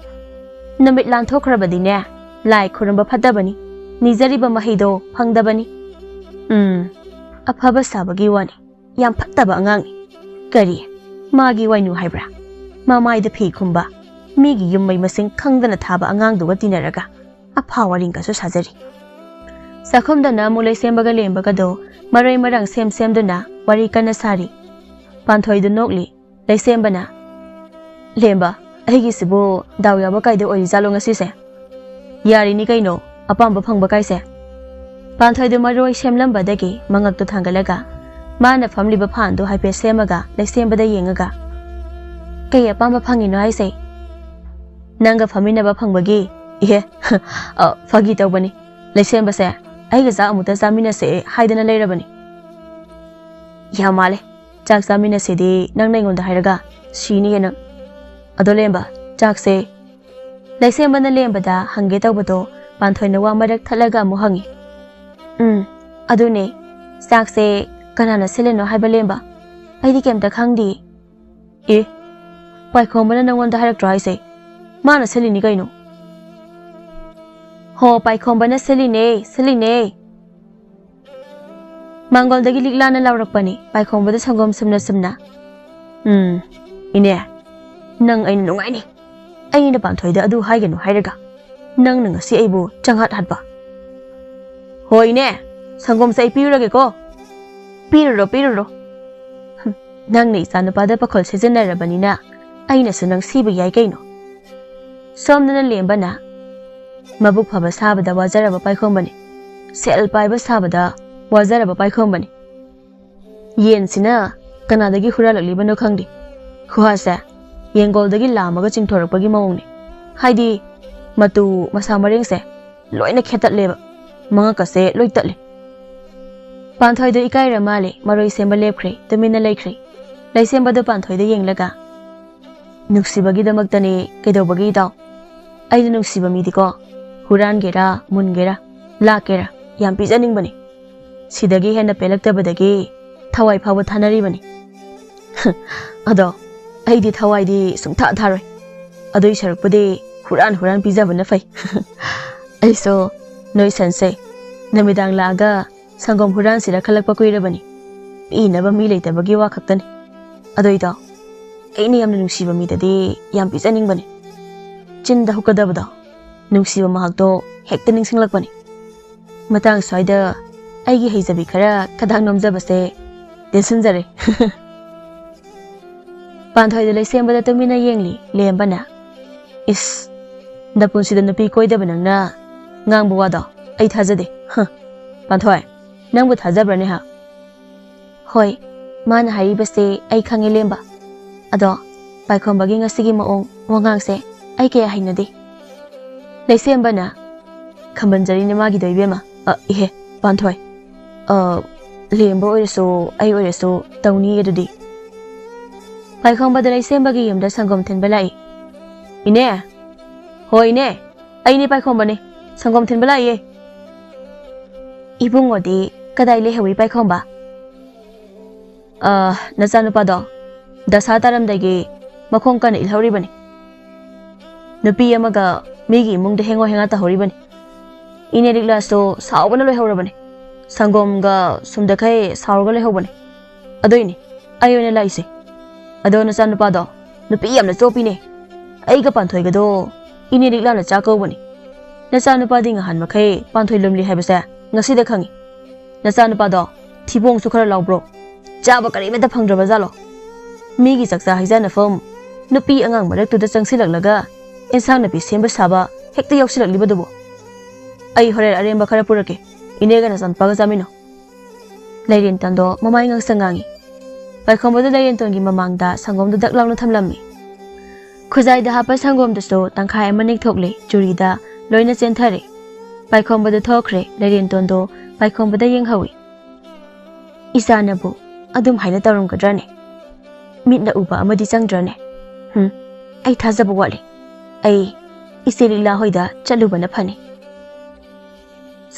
ꯅꯨꯃꯤꯠ ꯂꯥꯟꯊꯣꯛꯈ꯭ꯔꯕꯗꯤꯅꯦ, ꯂꯥꯏ ꯈꯨꯔꯨꯝꯕ ꯐꯠꯇꯕꯅꯤ꯫ ꯅꯤꯖꯔꯤꯕ ꯃꯍꯩꯗꯣ ꯐꯪꯗꯕꯅꯤ꯫" ꯎꯝ, ꯑꯐꯕ ꯁꯥꯕꯒꯤ ꯋꯥꯅꯤ꯫ ꯌꯥꯝ ꯐꯠꯇꯕ ꯑꯉꯥꯡꯅꯤ꯫ ꯀꯔꯤ? ꯃꯥꯒꯤ ꯋꯥꯏꯅꯨ ꯍꯥꯏꯕ꯭ꯔꯥ? ꯃꯃꯥꯏꯗ ꯐꯤ ꯈꯨꯝꯕ꯫ ꯃꯤꯒꯤ ꯌꯨꯝ ꯃꯩ ꯃꯁꯤꯡ ꯈꯪꯗꯅ ꯊꯥꯕ ꯑꯉꯥꯡꯗꯨꯒ ꯇꯤꯟꯅꯔꯒ ꯑꯐꯥ ꯋꯥꯔꯤꯡꯒꯁꯨ ꯁꯥꯖꯔꯤ꯫ ꯆꯥꯛꯈꯨꯝꯗꯅ ꯑꯃꯨꯛ ꯂꯩꯁꯦꯝꯕꯒ ꯂꯦꯝꯕꯒꯗꯣ ꯃꯔꯣꯏ ꯃꯔꯥꯡ ꯁꯦꯝ ꯁꯦꯝꯗꯨꯅ ꯋꯥꯔꯤ ꯀꯟꯅ ꯁꯥꯔꯤ꯫ ꯄꯥꯟꯊꯣꯏꯗꯨ ꯅꯣꯛꯂꯤ꯫ ꯂꯩꯁꯦꯝꯕꯅ, "ꯂꯦꯝꯕ, ꯑꯩꯒꯤꯁꯤꯕꯨ ꯗꯥꯎ ꯌꯥꯕ ꯀꯥꯏꯗ ꯑꯣꯏꯔꯤꯖꯥꯠꯂꯣ ꯉꯁꯤꯁꯦ? ꯌꯥꯔꯤꯅꯤ ꯀꯩꯅꯣ, ꯑꯄꯥꯝꯕ ꯐꯪꯕ ꯀꯥꯏꯁꯦ?" ꯄꯥꯟꯊꯣꯏꯗꯨ ꯃꯔꯣꯏ ꯁꯦꯝꯂꯝꯕꯗꯒꯤ ꯃꯉꯛꯇꯨ ꯊꯥꯡꯒꯠꯂꯒ ꯃꯥꯅ ꯐꯝꯂꯤꯕ ꯐꯥꯟꯗꯨ ꯍꯥꯏꯐꯦꯠ ꯁꯦꯝꯃꯒ ꯂꯩꯁꯦꯝꯕꯗ ꯌꯦꯡꯉꯒ, "ꯀꯩ ꯑꯄꯥꯝꯕ ꯐꯪꯉꯤꯅꯣ ꯍꯥꯏꯁꯦ?" "ꯅꯪꯒ ꯐꯝꯃꯤꯟꯅꯕ ꯐꯪꯕꯒꯤ?" "ꯏꯍꯦ, ꯑ, ꯐꯥꯒꯤ ꯇꯧꯕꯅꯤ꯫ ꯂꯩꯁꯦꯝꯕꯁꯦ ꯑꯩꯒ ꯆꯥꯛ ꯑꯃꯨꯛꯇ ꯆꯥꯃꯤꯟꯅꯁꯦ ꯍꯥꯏꯗꯅ ꯂꯩꯔꯕꯅꯤ꯫" "ꯌꯥꯝ ꯃꯥꯜꯂꯦ꯫ ꯆꯥꯛ ꯆꯥꯃꯤꯟꯅꯁꯤꯗꯤ ꯅꯪꯅ ꯑꯩꯉꯣꯟꯗ ꯍꯥꯏꯔꯒ ꯁꯤꯅꯤꯌꯦ ꯅꯪ꯫ ꯑꯗꯣ ꯂꯦꯝꯕ, ꯆꯥꯛꯁꯦ?" ꯂꯩꯁꯦꯝꯕꯅ ꯂꯦꯝꯕꯗ ꯍꯪꯒꯦ ꯇꯧꯕꯗꯣ ꯄꯥꯟꯊꯣꯏꯅ ꯋꯥ ꯃꯔꯛ ꯊꯠꯂꯒ ꯑꯃꯨꯛ ꯍꯪꯉꯤ꯫ "ꯎꯝ, ꯑꯗꯨꯅꯦ꯫ ꯆꯥꯛꯁꯦ ꯀꯅꯥꯅ ꯁꯤꯜꯂꯤꯅꯣ ꯍꯥꯏꯕ, ꯂꯦꯝꯕ? ꯑꯩꯗꯤ ꯀꯩꯝꯇ ꯈꯪꯗꯦ꯫" "ꯑꯦ, ꯄꯥꯏꯈꯣꯝꯕꯅ ꯅꯪꯉꯣꯟꯗ ꯍꯥꯏꯔꯛꯇ꯭ꯔꯣ ꯍꯥꯏꯁꯦ? ꯃꯥꯅ ꯁꯤꯜꯂꯤꯅꯤ ꯀꯩꯅꯣ꯫" "ꯍꯣ, ꯄꯥꯏꯈꯣꯝꯕꯅ ꯁꯤꯜꯂꯤꯅꯦ, ꯁꯤꯜꯂꯤꯅꯦ꯫" ꯃꯥꯡꯒꯣꯜꯗꯒꯤ ꯂꯤꯛꯂꯥꯅ ꯂꯥꯎꯔꯛꯄꯅꯤ꯫ ꯄꯥꯏꯈꯣꯝꯕꯗ ꯁꯪꯒꯣꯝ ꯁꯨꯝꯅ ꯁꯨꯝꯅ, "ꯎꯝ, ꯏꯅꯦ, ꯅꯪ ꯑꯩꯅ ꯅꯨꯡꯉꯥꯏꯅꯤ꯫ ꯑꯩꯅ ꯄꯥꯟꯊꯣꯏꯗ ꯑꯗꯨ ꯍꯥꯏꯒꯅꯨ ꯍꯥꯏꯔꯒ ꯅꯪꯅ ꯉꯁꯤ ꯑꯩꯕꯨ ꯆꯪꯍꯠ ꯍꯠꯄ꯫ ꯍꯣꯏꯅꯦ, ꯁꯪꯒꯣꯝꯁꯦ ꯑꯩ ꯄꯤꯔꯨꯔꯒꯦꯀꯣ꯫" "ꯄꯤꯔꯨꯔꯣ, ꯄꯤꯔꯨꯔꯣ꯫ ꯍꯝ, ꯅꯪꯅ ꯏꯆꯥꯅꯨꯄꯥꯗ ꯄꯥꯈꯣꯜ ꯁꯤꯖꯤꯟꯅꯔꯕꯅꯤꯅ ꯑꯩꯅꯁꯨ ꯅꯪ ꯁꯤꯕ ꯌꯥꯏ ꯀꯩꯅꯣ꯫" ꯁꯣꯝꯗꯅ ꯂꯦꯝꯕꯅ, "ꯃꯕꯨꯛ ꯐꯕ ꯁꯥꯕꯗ ꯋꯥꯖꯔꯕ ꯄꯥꯏꯈꯣꯝꯕꯅꯤ, ꯁꯦꯜ ꯄꯥꯏꯕ ꯁꯥꯕꯗ ꯋꯥꯖꯔꯕ ꯄꯥꯏꯈꯣꯝꯕꯅꯤ꯫ ꯌꯦꯟꯁꯤꯅ ꯀꯅꯥꯗꯒꯤ ꯍꯨꯔꯥꯜꯂꯛꯂꯤꯕꯅꯣ ꯈꯪꯗꯦ꯫ ꯈꯨꯍꯥꯁꯦ ꯌꯦꯡꯒꯣꯜꯗꯒꯤ ꯂꯥꯝꯃꯒ ꯆꯤꯡꯊꯣꯔꯛꯄꯒꯤ ꯃꯑꯣꯡꯅꯤ꯫ ꯍꯥꯏꯗꯤ ꯃꯇꯨ ꯃꯁꯥ ꯃꯔꯦꯡꯁꯦ ꯂꯣꯏꯅ ꯈꯦꯠꯇꯠꯂꯦꯕ, ꯃꯉꯛꯀꯁꯦ ꯂꯣꯏ ꯇꯠꯂꯦ꯫" ꯄꯥꯟꯊꯣꯏꯗꯣ ꯏꯀꯥꯏꯔ ꯃꯥꯜꯂꯦ, ꯃꯔꯣꯏ ꯁꯦꯝꯕ ꯂꯦꯞꯈ꯭ꯔꯦ, ꯇꯨꯃꯤꯟꯅ ꯂꯩꯈ꯭ꯔꯦ꯫ ꯂꯩꯁꯦꯝꯕꯗꯣ ꯄꯥꯟꯊꯣꯏꯗ ꯌꯦꯡꯂꯒ, "ꯅꯨꯡꯁꯤꯕꯒꯤꯗꯃꯛꯇꯅꯦ, ꯀꯩꯗꯧꯕꯒꯤ ꯏꯇꯥꯎ? ꯑꯩꯅ ꯅꯨꯡꯁꯤꯕ ꯃꯤꯗꯤꯀꯣ, ꯍꯨꯔꯥꯟꯒꯦꯔꯥ, ꯃꯨꯟꯒꯦꯔꯥ, ꯂꯥꯛꯀꯦꯔꯥ, ꯌꯥꯝ ꯄꯤꯖꯅꯤꯡꯕꯅꯤ꯫ ꯁꯤꯗꯒꯤ ꯍꯦꯟꯅ ꯄꯦꯜꯂꯛꯇꯕꯗꯒꯤ ꯊꯋꯥꯏ ꯐꯥꯎꯕ ꯊꯥꯅꯔꯤꯕꯅꯤ꯫" "ꯑꯗꯣ ꯑꯩꯗꯤ ꯊꯋꯥꯏꯗꯤ ꯁꯨꯡꯊꯥ ꯊꯥꯔꯣꯏ꯫ ꯑꯗꯨꯏ ꯁꯔꯨꯛꯄꯨꯗꯤ ꯍꯨꯔꯥꯟ ꯍꯨꯔꯥꯟ ꯄꯤꯖꯕꯅ ꯐꯩ꯫" "ꯑꯩꯁꯨ ꯅꯣꯏ ꯁꯟꯁꯦ ꯅꯨꯃꯤꯗꯥꯡ ꯂꯥꯛꯑꯒ ꯁꯪꯒꯣꯝ ꯍꯨꯔꯥꯟꯁꯤꯔ ꯈꯜꯂꯛꯄ ꯀꯨꯏꯔꯕꯅꯤ꯫ ꯄꯤꯅꯕ ꯃꯤ ꯂꯩꯇꯕꯒꯤ ꯋꯥ ꯈꯛꯇꯅꯤ꯫ ꯑꯗꯣ ꯏꯇꯥꯎ, ꯑꯩꯅ ꯌꯥꯝꯅ ꯅꯨꯡꯁꯤꯕ ꯃꯤꯗꯗꯤ ꯌꯥꯝ ꯄꯤꯖꯅꯤꯡꯕꯅꯤ꯫ ꯆꯤꯟꯗ ꯍꯨꯛꯀꯗꯕꯗꯣ, ꯅꯨꯡꯁꯤꯕ ꯃꯍꯥꯛꯇꯣ ꯍꯦꯛꯇ ꯅꯤꯡꯁꯤꯡꯂꯛꯄꯅꯤ꯫ ꯃꯇꯥꯡ ꯁ꯭ꯋꯥꯏꯗ ꯑꯩꯒꯤ ꯍꯩꯖꯕꯤ ꯈꯔ ꯈꯗꯥꯡ ꯅꯣꯝꯖꯕꯁꯦ ꯇꯦꯟꯁꯤꯟꯖꯔꯦ꯫ ꯄꯥꯟꯊꯣꯏꯗ ꯂꯩꯁꯦꯝꯕꯗ ꯇꯨꯃꯤꯟꯅ ꯌꯦꯡꯂꯤ ꯂꯦꯝꯕꯅ꯫ "ꯏꯁ, ꯅꯄꯨꯟꯁꯤꯗ ꯅꯨꯄꯤ ꯀꯣꯏꯗꯕ ꯅꯪꯅ ꯉꯥꯡꯕ ꯋꯥꯗꯣ ꯑꯩ ꯊꯥꯖꯗꯦ꯫ ꯍ, ꯄꯥꯟꯊꯣꯏ, ꯅꯪꯕꯨ ꯊꯥꯖꯕ꯭ꯔꯅꯦ ꯍꯥ?" "ꯍꯣꯏ, ꯃꯥꯅ ꯍꯥꯏꯔꯤꯕꯁꯦ ꯑꯩ ꯈꯪꯉꯦ ꯂꯦꯝꯕ꯫ ꯑꯗꯣ ꯄꯥꯏꯈꯣꯝꯕꯒꯤ ꯉꯁꯤꯒꯤ ꯃꯑꯣꯡ ꯋꯥꯉꯥꯡꯁꯦ ꯑꯩ ꯀꯌꯥ ꯍꯩꯅꯗꯦ꯫" ꯂꯩꯁꯦꯝꯕꯅ, "ꯈꯝꯕꯟꯖꯔꯤꯅꯦ ꯃꯥꯒꯤꯗꯣ ꯏꯕꯦꯝꯃ꯫ ꯑ, ꯏꯍꯦ, ꯄꯥꯟꯊꯣꯏ꯫ ꯑ, ꯂꯦꯝꯕ ꯑꯣꯏꯔꯁꯨ ꯑꯩ ꯑꯣꯏꯔꯁꯨ ꯇꯧꯅꯤ ꯑꯗꯨꯗꯤ꯫" ꯄꯥꯏꯈꯣꯝꯕꯗ ꯂꯩꯁꯦꯝꯕꯒꯤ ꯌꯨꯝꯗ ꯁꯪꯒꯣꯝ ꯊꯤꯟꯕ ꯂꯥꯛꯏ꯫ "ꯏꯅꯦ!" "ꯍꯣꯏ ꯏꯅꯦ, ꯑꯩꯅꯦ ꯄꯥꯏꯈꯣꯝꯕꯅꯦ, ꯁꯪꯒꯣꯝ ꯊꯤꯟꯕ ꯂꯥꯛꯏꯌꯦ꯫" "ꯏꯕꯨꯡꯉꯣꯗꯤ ꯀꯗꯥꯏ ꯂꯩꯍꯧꯏ ꯄꯥꯏꯈꯣꯝꯕ?" "ꯑ, ꯅꯆꯥꯅꯨꯄꯥꯗꯣ ꯗꯁꯥ ꯇꯥꯔꯝꯗꯥꯏꯒꯤ ꯃꯈꯣꯡ ꯀꯟꯅ ꯏꯜꯍꯧꯔꯤꯕꯅꯤ꯫ ꯅꯨꯄꯤ ꯑꯃꯒ ꯃꯤꯒꯤ ꯏꯃꯨꯡꯗ ꯍꯦꯡꯉꯣ ꯍꯦꯡꯉꯥ ꯇꯧꯍꯧꯔꯤꯕꯅꯤ꯫ ꯏꯅꯦ ꯂꯤꯛꯂꯥꯁꯨ ꯁꯥꯎꯕꯅ ꯂꯣꯏꯍꯧꯔꯕꯅꯤ꯫ ꯁꯪꯒꯣꯝꯒ ꯁꯨꯝꯗꯈꯩ ꯁꯥꯎꯔꯒ ꯂꯩꯍꯧꯕꯅꯤ꯫ ꯑꯗꯨꯏꯅꯤ ꯑꯩ ꯑꯣꯏꯅ ꯂꯥꯛꯏꯁꯦ꯫ ꯑꯗꯣ ꯅꯆꯥꯅꯨꯄꯥꯗꯣ ꯅꯨꯄꯤ ꯌꯥꯝꯅ ꯆꯣꯞꯄꯤꯅꯦ꯫ ꯑꯩꯒ ꯄꯥꯟꯊꯣꯏꯒꯗꯣ ꯏꯅꯦ ꯂꯤꯛꯂꯥꯅ ꯆꯥꯛ ꯀꯧꯕꯅꯤ꯫ ꯅꯆꯥꯅꯨꯄꯥꯗꯤ ꯉꯍꯥꯟ ꯃꯈꯩ ꯄꯥꯟꯊꯣꯏ ꯂꯨꯝꯂꯤ ꯍꯥꯏꯕꯁꯦ ꯉꯁꯤꯗ ꯈꯪꯉꯤ꯫ ꯅꯆꯥꯅꯨꯄꯥꯗꯣ ꯊꯤꯕꯣꯡꯁꯨ ꯈꯔ ꯂꯥꯎꯕ꯭ꯔꯣ? ꯆꯥꯕ ꯀꯔꯤꯃꯠꯇ ꯐꯪꯗ꯭ꯔꯕ ꯖꯥꯠꯂꯣ? ꯃꯤꯒꯤ ꯆꯥꯛꯆꯥ ꯍꯩꯖꯥꯟꯅꯐꯝ ꯅꯨꯄꯤ ꯑꯉꯥꯡ ꯃꯔꯛꯇꯨꯗ ꯆꯪꯁꯤꯜꯂꯛꯂꯒ ꯑꯦꯟꯁꯥꯡ ꯅꯥꯄꯤ ꯁꯦꯝꯕ ꯁꯥꯕ ꯍꯦꯛꯇ ꯌꯥꯎꯁꯤꯜꯂꯛꯂꯤꯕꯗꯨꯕꯨ꯫ ꯑꯩ ꯍꯣꯔꯦꯟ ꯑꯔꯦꯝꯕ ꯈꯔ ꯄꯨꯔꯛꯀꯦ, ꯏꯅꯦꯒ ꯅꯆꯥꯅꯨꯄꯥꯒ ꯆꯥꯃꯤꯟꯅꯧ꯫" ꯂꯩꯔꯦꯟꯇꯣꯟꯗꯣ ꯃꯃꯥꯏ ꯉꯥꯡꯁꯪ ꯉꯥꯡꯉꯤ꯫ ꯄꯥꯏꯈꯣꯝꯕꯗ ꯂꯩꯔꯦꯟꯇꯣꯟꯒꯤ ꯃꯃꯥꯡꯗ ꯁꯪꯒꯣꯝꯗꯨ ꯗꯛ ꯂꯥꯎꯅ ꯊꯝꯂꯝꯃꯤ꯫ ꯈꯨꯖꯥꯏꯗ ꯍꯥꯞꯄ ꯁꯪꯒꯣꯝꯗꯨꯁꯨ ꯇꯪꯈꯥꯏ ꯑꯃ ꯅꯤꯛꯊꯣꯛꯂꯦ, ꯆꯨꯔꯤꯗ ꯂꯣꯏꯅ ꯆꯦꯟꯊꯔꯦ꯫ ꯄꯥꯏꯈꯣꯝꯕꯗ ꯊꯣꯛꯈ꯭ꯔꯦ, ꯂꯩꯔꯦꯟꯇꯣꯟꯗꯣ ꯄꯥꯏꯈꯣꯝꯕꯗ ꯌꯦꯡꯍꯧꯏ꯫ "ꯏꯆꯥꯅꯕꯨ ꯑꯗꯨꯝ ꯍꯥꯏꯅ ꯇꯧꯔꯝꯒꯗ꯭ꯔꯅꯦ? ꯃꯤꯠꯅ ꯎꯕ ꯑꯃꯗꯤ ꯆꯪꯗ꯭ꯔꯅꯦ? ꯍꯨꯝ, ꯑꯩ ꯊꯥꯖꯕ ꯋꯥꯠꯂꯤ꯫ ꯑꯩ ꯏꯆꯦ ꯂꯤꯂꯥ ꯍꯣꯏꯗ ꯆꯠꯂꯨꯕꯅ ꯐꯅꯤ꯫"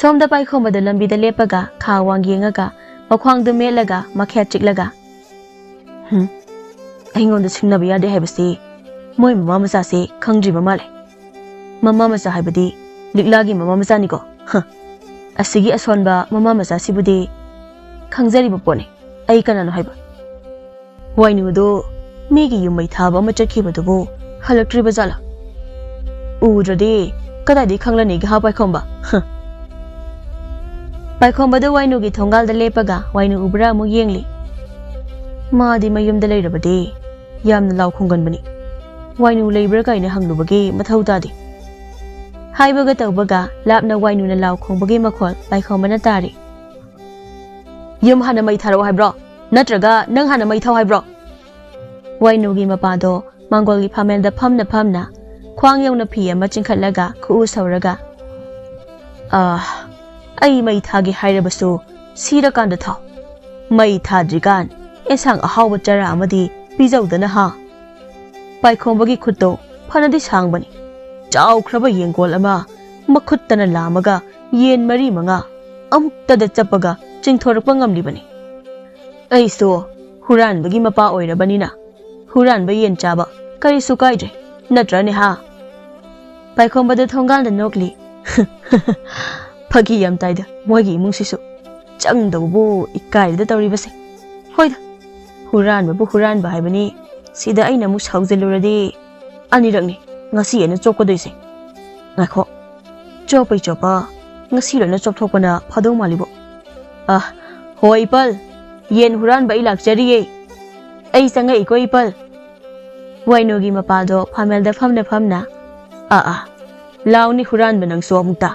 ꯁꯣꯝꯗ ꯄꯥꯏꯈꯣꯝꯕꯗ ꯂꯝꯕꯤꯗ ꯂꯦꯞꯄꯒ ꯈꯥ ꯋꯥꯡ ꯌꯦꯡꯉꯒ ꯃꯈ꯭ꯋꯥꯡꯗꯨ ꯃꯦꯠꯂꯒ ꯃꯈꯦꯠ ꯆꯤꯛꯂꯒ, "ꯍꯨꯝ, ꯑꯩꯉꯣꯟꯗ ꯁꯤꯡꯅꯕ ꯌꯥꯗꯦ ꯍꯥꯏꯕꯁꯤ ꯃꯣꯏ ꯃꯃꯥ ꯃꯆꯥꯁꯤ ꯈꯪꯗ꯭ꯔꯤꯕ ꯃꯥꯜꯂꯦ꯫ ꯃꯃꯥ ꯃꯆꯥ ꯍꯥꯏꯕꯗꯤ ꯂꯤꯛꯂꯥꯒꯤ ꯃꯃꯥ ꯃꯆꯥꯅꯤꯀꯣ꯫ ꯍ, ꯑꯁꯤꯒꯤ ꯑꯁꯣꯟꯕ ꯃꯃꯥ ꯃꯆꯥꯁꯤꯕꯨꯗꯤ ꯈꯪꯖꯔꯤꯕ ꯄꯣꯠꯅꯤ ꯑꯩ ꯀꯅꯥꯅꯣ ꯍꯥꯏꯕ꯫ ꯋꯥꯏꯅꯨꯗꯨ ꯃꯤꯒꯤ ꯌꯨꯝ ꯃꯩ ꯊꯥꯕ ꯑꯃ ꯆꯠꯈꯤꯕꯗꯨꯕꯨ ꯍꯜꯂꯛꯇ꯭ꯔꯤꯕ ꯖꯥꯠꯂꯥ? ꯎꯗ꯭ꯔꯗꯤ ꯀꯗꯥꯏꯗꯒꯤ ꯈꯪꯂꯅꯤꯒꯦ ꯍꯥ ꯄꯥꯏꯈꯣꯝꯕ? ꯍ꯫ ꯄꯥꯏꯈꯣꯝꯕꯗꯨ ꯋꯥꯏꯅꯨꯒꯤ ꯊꯣꯡꯒꯥꯜꯗ ꯂꯦꯞꯄꯒ ꯋꯥꯏꯅꯨ ꯎꯕ꯭ꯔꯥ ꯑꯃꯨꯛ ꯌꯦꯡꯂꯤ꯫ ꯃꯥꯗꯤ ꯃꯌꯨꯝꯗ ꯂꯩꯔꯕꯗꯤ ꯌꯥꯝꯅ ꯂꯥꯎ ꯈꯣꯡꯒꯟꯕꯅꯤ꯫ ꯋꯥꯏꯅꯨ ꯂꯩꯕ꯭ꯔꯥ ꯀꯥꯏꯅ ꯍꯪꯂꯨꯕꯒꯤ ꯃꯊꯧ ꯇꯥꯗꯦ꯫ ꯍꯥꯏꯕꯒ ꯇꯧꯕꯒ ꯂꯥꯞꯅ ꯋꯥꯏꯅꯨꯅ ꯂꯥꯎ ꯈꯣꯡꯕꯒꯤ ꯃꯈꯣꯜ ꯄꯥꯏꯈꯣꯝꯕꯅ ꯇꯥꯔꯤ꯫ "ꯌꯨꯝ ꯍꯥꯟꯅ ꯃꯩ ꯊꯥꯔꯛꯑꯣ ꯍꯥꯏꯕ꯭ꯔꯣ? ꯅꯠꯇ꯭ꯔꯒ ꯅꯪ ꯍꯥꯟꯅ ꯃꯩ ꯊꯥꯎ ꯍꯥꯏꯕ꯭ꯔꯣ?" ꯋꯥꯏꯅꯨꯒꯤ ꯃꯄꯥꯗꯣ ꯃꯥꯡꯒꯣꯜꯒꯤ ꯐꯝꯃꯦꯜꯗ ꯐꯝꯅ ꯐꯝꯅ ꯈ꯭ꯋꯥꯡ ꯌꯧꯅ ꯐꯤ ꯑꯃ ꯆꯤꯡꯈꯠꯂꯒ ꯈꯨꯎ ꯁꯧꯔꯒ, "ꯑꯥ, ꯑꯩ ꯃꯩ ꯊꯥꯒꯦ ꯍꯥꯏꯔꯕꯁꯨ ꯁꯤꯔꯀꯥꯟꯗ ꯊꯥꯎ꯫ ꯃꯩ ꯊꯥꯗ꯭ꯔꯤꯀꯥꯟ ꯑꯦꯟꯁꯥꯡ ꯑꯍꯥꯎꯕ ꯆꯔꯥ ꯑꯃꯗꯤ ꯄꯤꯖꯧꯗꯅ ꯍꯥ?" ꯄꯥꯏꯈꯣꯝꯕꯒꯤ ꯈꯨꯠꯇꯣ ꯐꯅꯗꯤ ꯁꯥꯡꯕꯅꯤ꯫ ꯆꯥꯎꯈ꯭ꯔꯕ ꯌꯦꯡꯒꯣꯜ ꯑꯃ ꯃꯈꯨꯠꯇꯅ ꯂꯥꯝꯃꯒ ꯌꯦꯟ ꯃꯔꯤ ꯃꯉꯥ ꯑꯃꯨꯛꯇꯗ ꯆꯞꯄꯒ ꯆꯤꯡꯊꯣꯔꯛꯄ ꯉꯝꯂꯤꯕꯅꯤ꯫ ꯑꯩꯁꯨ ꯍꯨꯔꯥꯟꯕꯒꯤ ꯃꯄꯥ ꯑꯣꯏꯔꯕꯅꯤꯅ ꯍꯨꯔꯥꯟꯕ ꯌꯦꯟ ꯆꯥꯕ ꯀꯔꯤꯁꯨ ꯀꯥꯏꯗ꯭ꯔꯦ, ꯅꯠꯇ꯭ꯔꯅꯦ ꯍꯥ? ꯄꯥꯏꯈꯣꯝꯕꯗ ꯊꯣꯡꯒꯥꯜꯗ ꯅꯣꯛꯂꯤ꯫ ꯐꯥꯒꯤ ꯌꯥꯝ ꯇꯥꯏꯗ ꯃꯣꯏꯒꯤ ꯏꯃꯨꯡꯁꯤꯁꯨ꯫ ꯆꯪꯗꯧꯕꯕꯨ ꯏꯀꯥꯏꯗ ꯇꯧꯔꯤꯕꯁꯦ꯫ ꯍꯣꯏꯗ, ꯍꯨꯔꯥꯟꯕꯕꯨ ꯍꯨꯔꯥꯟꯕ ꯍꯥꯏꯕꯅꯤ꯫ ꯁꯤꯗ ꯑꯩꯅ ꯑꯃꯨꯛ ꯁꯥꯎꯖꯜꯂꯨꯔꯗꯤ ꯑꯅꯤꯔꯛꯅꯤ ꯉꯁꯤ ꯑꯩꯅ ꯆꯣꯞꯀꯗꯣꯏꯁꯦ꯫ ꯉꯥꯏꯈꯣ, ꯆꯣꯞꯄꯩ ꯆꯣꯞꯄ ꯉꯁꯤ ꯂꯣꯏꯅ ꯆꯣꯞꯊꯣꯛꯄꯅ ꯐꯗꯧ ꯃꯥꯜꯂꯤꯕꯣ꯫ ꯑ, ꯍꯣ ꯏꯄꯜ, ꯌꯦꯟ ꯍꯨꯔꯥꯟꯕ ꯑꯩ ꯂꯥꯛꯆꯔꯤꯌꯦ꯫ ꯑꯩ ꯆꯪꯉꯛꯏꯀꯣ ꯏꯄꯜ꯫ ꯋꯥꯏꯅꯨꯒꯤ ꯃꯄꯥꯗꯣ ꯐꯝꯃꯦꯜꯗ ꯐꯝꯅ ꯐꯝꯅ, "ꯑꯥ ꯑꯥ, ꯂꯥꯎꯅꯤ ꯍꯨꯔꯥꯟꯕ ꯅꯪꯁꯨ ꯑꯃꯨꯛꯇ꯫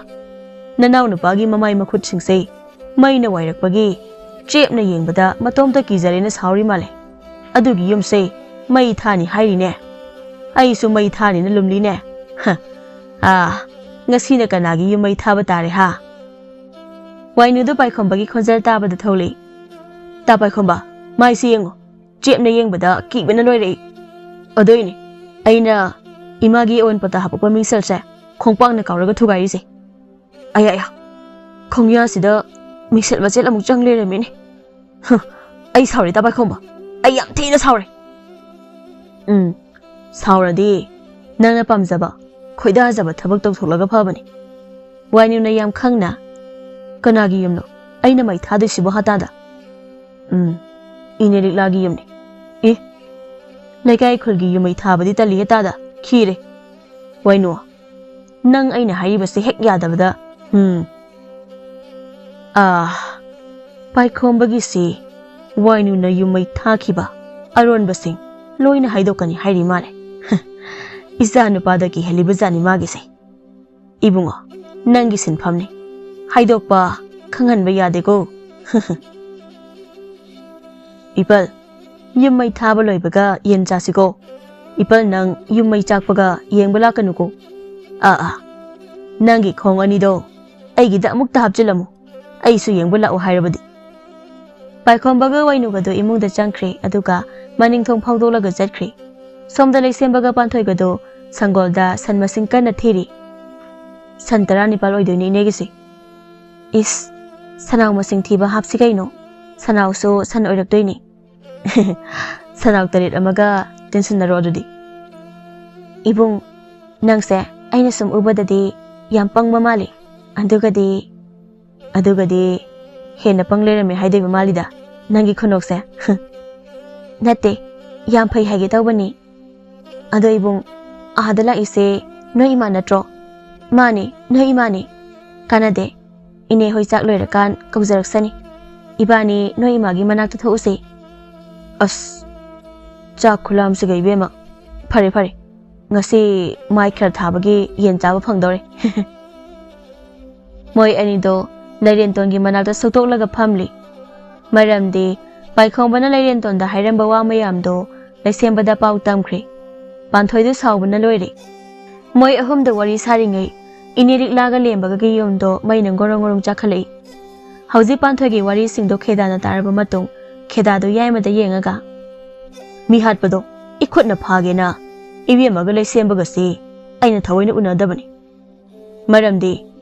ꯅꯅꯥꯎ ꯅꯨꯄꯥꯒꯤ ꯃꯃꯥꯏ ꯃꯈꯨꯠꯁꯤꯡꯁꯦ ꯃꯩꯅ ꯋꯥꯏꯔꯛꯄꯒꯤ ꯆꯦꯞꯅ ꯌꯦꯡꯕꯗ ꯃꯇꯣꯝꯇ ꯀꯤꯖꯔꯦꯅ ꯁꯥꯎꯔꯤ ꯃꯥꯜꯂꯦ꯫ ꯑꯗꯨꯒꯤ ꯌꯨꯝꯁꯦ ꯃꯩ ꯊꯥꯅꯤ ꯍꯥꯏꯔꯤꯅꯦ꯫ ꯑꯩꯁꯨ ꯃꯩ ꯊꯥꯅꯤꯅ ꯂꯨꯝꯂꯤꯅꯦ꯫ ꯍ, ꯑꯥ, ꯉꯁꯤꯅ ꯀꯅꯥꯒꯤ ꯌꯨꯝ ꯃꯩ ꯊꯥꯕ ꯇꯥꯔꯦ ꯍꯥ?" ꯋꯥꯏꯅꯨꯗꯨ ꯄꯥꯏꯈꯣꯝꯕꯒꯤ ꯈꯣꯟꯖꯦꯜ ꯇꯥꯕꯗ ꯊꯣꯛꯂꯛꯏ꯫ "ꯇꯥ ꯄꯥꯏꯈꯣꯝꯕ, ꯃꯥꯏꯁꯤ ꯌꯦꯡꯉꯨ꯫ ꯆꯦꯞꯅ ꯌꯦꯡꯕꯗ ꯀꯤꯕꯅ ꯂꯣꯏꯔꯦ ꯑꯩ꯫ ꯑꯗꯨꯏꯅꯦ ꯑꯩꯅ ꯏꯃꯥꯒꯤ ꯑꯑꯣꯟꯄꯣꯠꯇ ꯍꯥꯄꯛꯄ ꯃꯤꯡꯁꯦꯜꯁꯦ ꯈꯣꯡꯄꯥꯛꯅ ꯀꯥꯎꯔꯒ ꯊꯨꯒꯥꯏꯔꯤꯁꯦ꯫ ꯑꯌꯥ, ꯑꯌꯥ, ꯈꯣꯡꯌꯥꯁꯤꯗ ꯃꯤꯡꯁꯦꯜ ꯃꯆꯦꯠ ꯑꯃꯨꯛ ꯆꯪ ꯂꯩꯔꯝꯃꯤꯅꯦ꯫ ꯍ, ꯑꯩ ꯁꯥꯎꯔꯦ ꯇꯥ ꯄꯥꯏꯈꯣꯝꯕ, ꯑꯩ ꯌꯥꯝ ꯊꯤꯅ ꯁꯥꯎꯔꯦ꯫" ꯎꯝ, ꯁꯥꯎꯔꯗꯤ ꯅꯪꯅ ꯄꯥꯝꯖꯕ, ꯈꯣꯏꯗꯥꯖꯕ ꯊꯕꯛ ꯇꯧꯊꯣꯛꯂꯒ ꯐꯕꯅꯤ꯫ ꯋꯥꯏꯅꯨꯅ ꯌꯥꯝ ꯈꯪꯅ, "ꯀꯅꯥꯒꯤ ꯌꯨꯝꯅꯣ ꯑꯩꯅ ꯃꯩ ꯊꯥꯗꯣꯏꯁꯤꯕꯣ ꯍꯥ ꯇꯥꯗ?" "ꯎꯝ, ꯏꯅꯦ ꯂꯤꯛꯂꯥꯒꯤ ꯌꯨꯝꯅꯤ꯫" "ꯑꯦ, ꯂꯩꯀꯥꯏ ꯈꯨꯜꯒꯤ ꯌꯨꯝ ꯃꯩ ꯊꯥꯕꯗꯤ ꯇꯜꯂꯤꯍꯦ ꯇꯥꯗ, ꯈꯤꯔꯦ꯫" "ꯋꯥꯏꯅꯨ, ꯅꯪ ꯑꯩꯅ ꯍꯥꯏꯔꯤꯕꯁꯦ ꯍꯦꯛ ꯌꯥꯗꯕꯗ꯫ ꯎꯝ꯫ ꯑꯥ, ꯄꯥꯏꯈꯣꯝꯕꯒꯤꯁꯤ ꯋꯥꯏꯅꯨꯅ ꯌꯨꯝꯃꯩ ꯊꯥꯈꯤꯕ ꯑꯔꯣꯟꯕꯁꯤꯡ ꯂꯣꯏꯅ ꯍꯥꯏꯗꯣꯛꯀꯅꯤ ꯍꯥꯏꯔꯤ ꯃꯥꯜꯂꯦ꯫ ꯏꯆꯥ ꯅꯨꯄꯥꯗ ꯀꯤꯍꯜꯂꯤꯕ ꯖꯥꯠꯅꯤ ꯃꯥꯒꯤꯁꯦ꯫ ꯏꯕꯨꯡꯉꯣ, ꯅꯪꯒꯤ ꯁꯤꯟꯐꯝꯅꯤ꯫ ꯍꯥꯏꯗꯣꯛꯄ, ꯈꯪꯍꯟꯕ ꯌꯥꯗꯦꯀꯣ꯫ ꯏꯄꯜ, ꯌꯨꯝ ꯃꯩ ꯊꯥꯕ ꯂꯣꯏꯕꯒ ꯌꯦꯟ ꯆꯥꯁꯤꯀꯣ꯫ ꯏꯄꯜ, ꯅꯪ ꯌꯨꯝ ꯃꯩ ꯆꯥꯛꯄꯒ ꯌꯦꯡꯕ ꯂꯥꯛꯀꯅꯨꯀꯣ꯫ ꯑꯥ, ꯑꯥ, ꯅꯪꯒꯤ ꯈꯣꯡ ꯑꯅꯤꯗꯣ ꯑꯩꯒꯤꯗ ꯑꯃꯨꯛꯇ ꯍꯥꯞꯆꯤꯜꯂꯝꯃꯨ, ꯑꯩꯁꯨ ꯌꯦꯡꯕ ꯂꯥꯛꯎ ꯍꯥꯏꯔꯕꯗꯤ꯫ ꯄꯥꯏꯈꯣꯝꯕꯒ ꯋꯥꯏꯅꯨꯒꯗꯣ ꯏꯃꯨꯡꯗ ꯆꯪꯈ꯭ꯔꯦ, ꯑꯗꯨꯒ ꯃꯅꯤꯡ ꯊꯣꯡ ꯐꯥꯎꯗꯣꯛꯂꯒ ꯆꯠꯈ꯭ꯔꯦ꯫ ꯁꯣꯝꯗ ꯂꯩꯁꯦꯝꯕꯒ ꯄꯥꯟꯊꯣꯏꯒꯗꯣ ꯁꯪꯒꯣꯜꯗ ꯁꯟ ꯃꯁꯤꯡ ꯀꯟꯅ ꯊꯤꯔꯤ꯫ "ꯁꯟ ꯇꯔꯥꯅꯤꯄꯥꯜ ꯑꯣꯏꯗꯣꯏꯅꯦ ꯏꯅꯦꯒꯤꯁꯦ꯫" "ꯏꯁ, ꯁꯅꯥꯎ ꯃꯁꯤꯡ ꯊꯤꯕ ꯍꯥꯞꯁꯤ ꯀꯩꯅꯣ, ꯁꯅꯥꯎꯁꯨ ꯁꯟ ꯑꯣꯏꯔꯛꯇꯣꯏꯅꯤ꯫" "ꯁꯅꯥꯎ ꯇꯔꯦꯠ ꯑꯃꯒ ꯇꯤꯟꯁꯤꯟꯅꯔꯣ ꯑꯗꯨꯗꯤ꯫" "ꯏꯕꯨꯡ, ꯅꯪꯁꯦ ꯑꯩꯅ ꯁꯨꯝ ꯎꯕꯗꯗꯤ ꯌꯥꯝ ꯄꯪꯕ ꯃꯥꯜꯂꯤ꯫ ꯑꯗꯨꯒꯗꯤ, ꯑꯗꯨꯒꯗꯤ ꯍꯦꯟꯅ ꯄꯪ ꯂꯩꯔꯝꯃꯦ ꯍꯥꯏꯗꯣꯏꯕ ꯃꯥꯜꯂꯤꯗ, ꯅꯪꯒꯤ ꯈꯨꯅꯣꯛꯁꯦ꯫" "ꯅꯠꯇꯦ, ꯌꯥꯝ ꯐꯩ ꯍꯥꯏꯒꯦ ꯇꯧꯕꯅꯤ꯫" "ꯑꯗꯣ ꯏꯕꯨꯡ, ꯑꯥꯗ ꯂꯥꯛꯏꯁꯦ ꯅꯣꯏ ꯏꯃꯥ ꯅꯠꯇ꯭ꯔꯣ?" "ꯃꯥꯅꯦ, ꯅꯣꯏ ꯏꯃꯥꯅꯦ꯫" "ꯀꯥꯟꯅꯗꯦ, ꯏꯅꯦ ꯍꯣꯏ ꯆꯥꯛ ꯂꯣꯏꯔꯀꯥꯟ ꯀꯧꯖꯔꯛꯁꯅꯤ꯫ ꯏꯕꯥꯅꯤ ꯅꯣꯏ ꯏꯃꯥꯒꯤ ꯃꯅꯥꯛꯇ ꯊꯣꯛꯎꯁꯦ꯫" "ꯑꯁ, ꯆꯥꯛ ꯈꯨꯂꯥꯝꯁꯤꯒ ꯏꯕꯦꯝꯃ꯫ ꯐꯔꯦ, ꯐꯔꯦ, ꯉꯁꯤ ꯃꯥꯏ ꯈꯔ ꯊꯥꯕꯒꯤ ꯌꯦꯟ ꯆꯥꯕ ꯐꯪꯗꯧꯔꯦ꯫" ꯃꯣꯏ ꯑꯅꯤꯗꯣ ꯂꯩꯔꯦꯟꯇꯣꯟꯒꯤ ꯃꯅꯥꯛꯇ ꯁꯨꯛꯇꯣꯛꯂꯒ ꯐꯝꯂꯤ꯫ ꯃꯔꯝꯗꯤ ꯄꯥꯏꯈꯣꯝꯕꯅ ꯂꯩꯔꯦꯟꯇꯣꯟꯗ ꯍꯥꯏꯔꯝꯕ ꯋꯥ ꯃꯌꯥꯝꯗꯣ ꯂꯩꯁꯦꯝꯕꯗ ꯄꯥꯎ ꯇꯝꯈ꯭ꯔꯦ꯫ ꯄꯥꯟꯊꯣꯏꯗꯨ ꯁꯥꯎꯕꯅ ꯂꯣꯏꯔꯦ꯫ ꯃꯣꯏ ꯑꯍꯨꯝꯗ ꯋꯥꯔꯤ ꯁꯥꯔꯤꯉꯩ ꯏꯅꯦ ꯂꯤꯛꯂꯥꯒ ꯂꯦꯝꯕꯒꯒꯤ ꯌꯨꯝꯗꯣ ꯃꯩꯅ ꯒꯣꯔꯣꯡ ꯒꯣꯔꯣꯡ ꯆꯥꯛꯈꯠꯂꯛꯏ꯫ ꯍꯧꯖꯤꯛ ꯄꯥꯟꯊꯣꯏꯒꯤ ꯋꯥꯔꯤꯁꯤꯡꯗꯣ ꯈꯦꯗꯥꯅ ꯇꯥꯔꯕ ꯃꯇꯨꯡ ꯈꯦꯗꯥꯗꯣ ꯌꯥꯏꯃꯗ ꯌꯦꯡꯉꯒ, "ꯃꯤ ꯍꯥꯠꯄꯗꯣ ꯏꯈꯨꯠꯅ ꯐꯥꯒꯦꯅ ꯏꯕꯦꯝꯃꯒ ꯂꯩꯁꯦꯝꯕꯒꯁꯤ ꯑꯩꯅ ꯊꯑꯣꯏꯅ ꯎꯅꯗꯕꯅꯤ꯫ ꯃꯔꯝꯗꯤ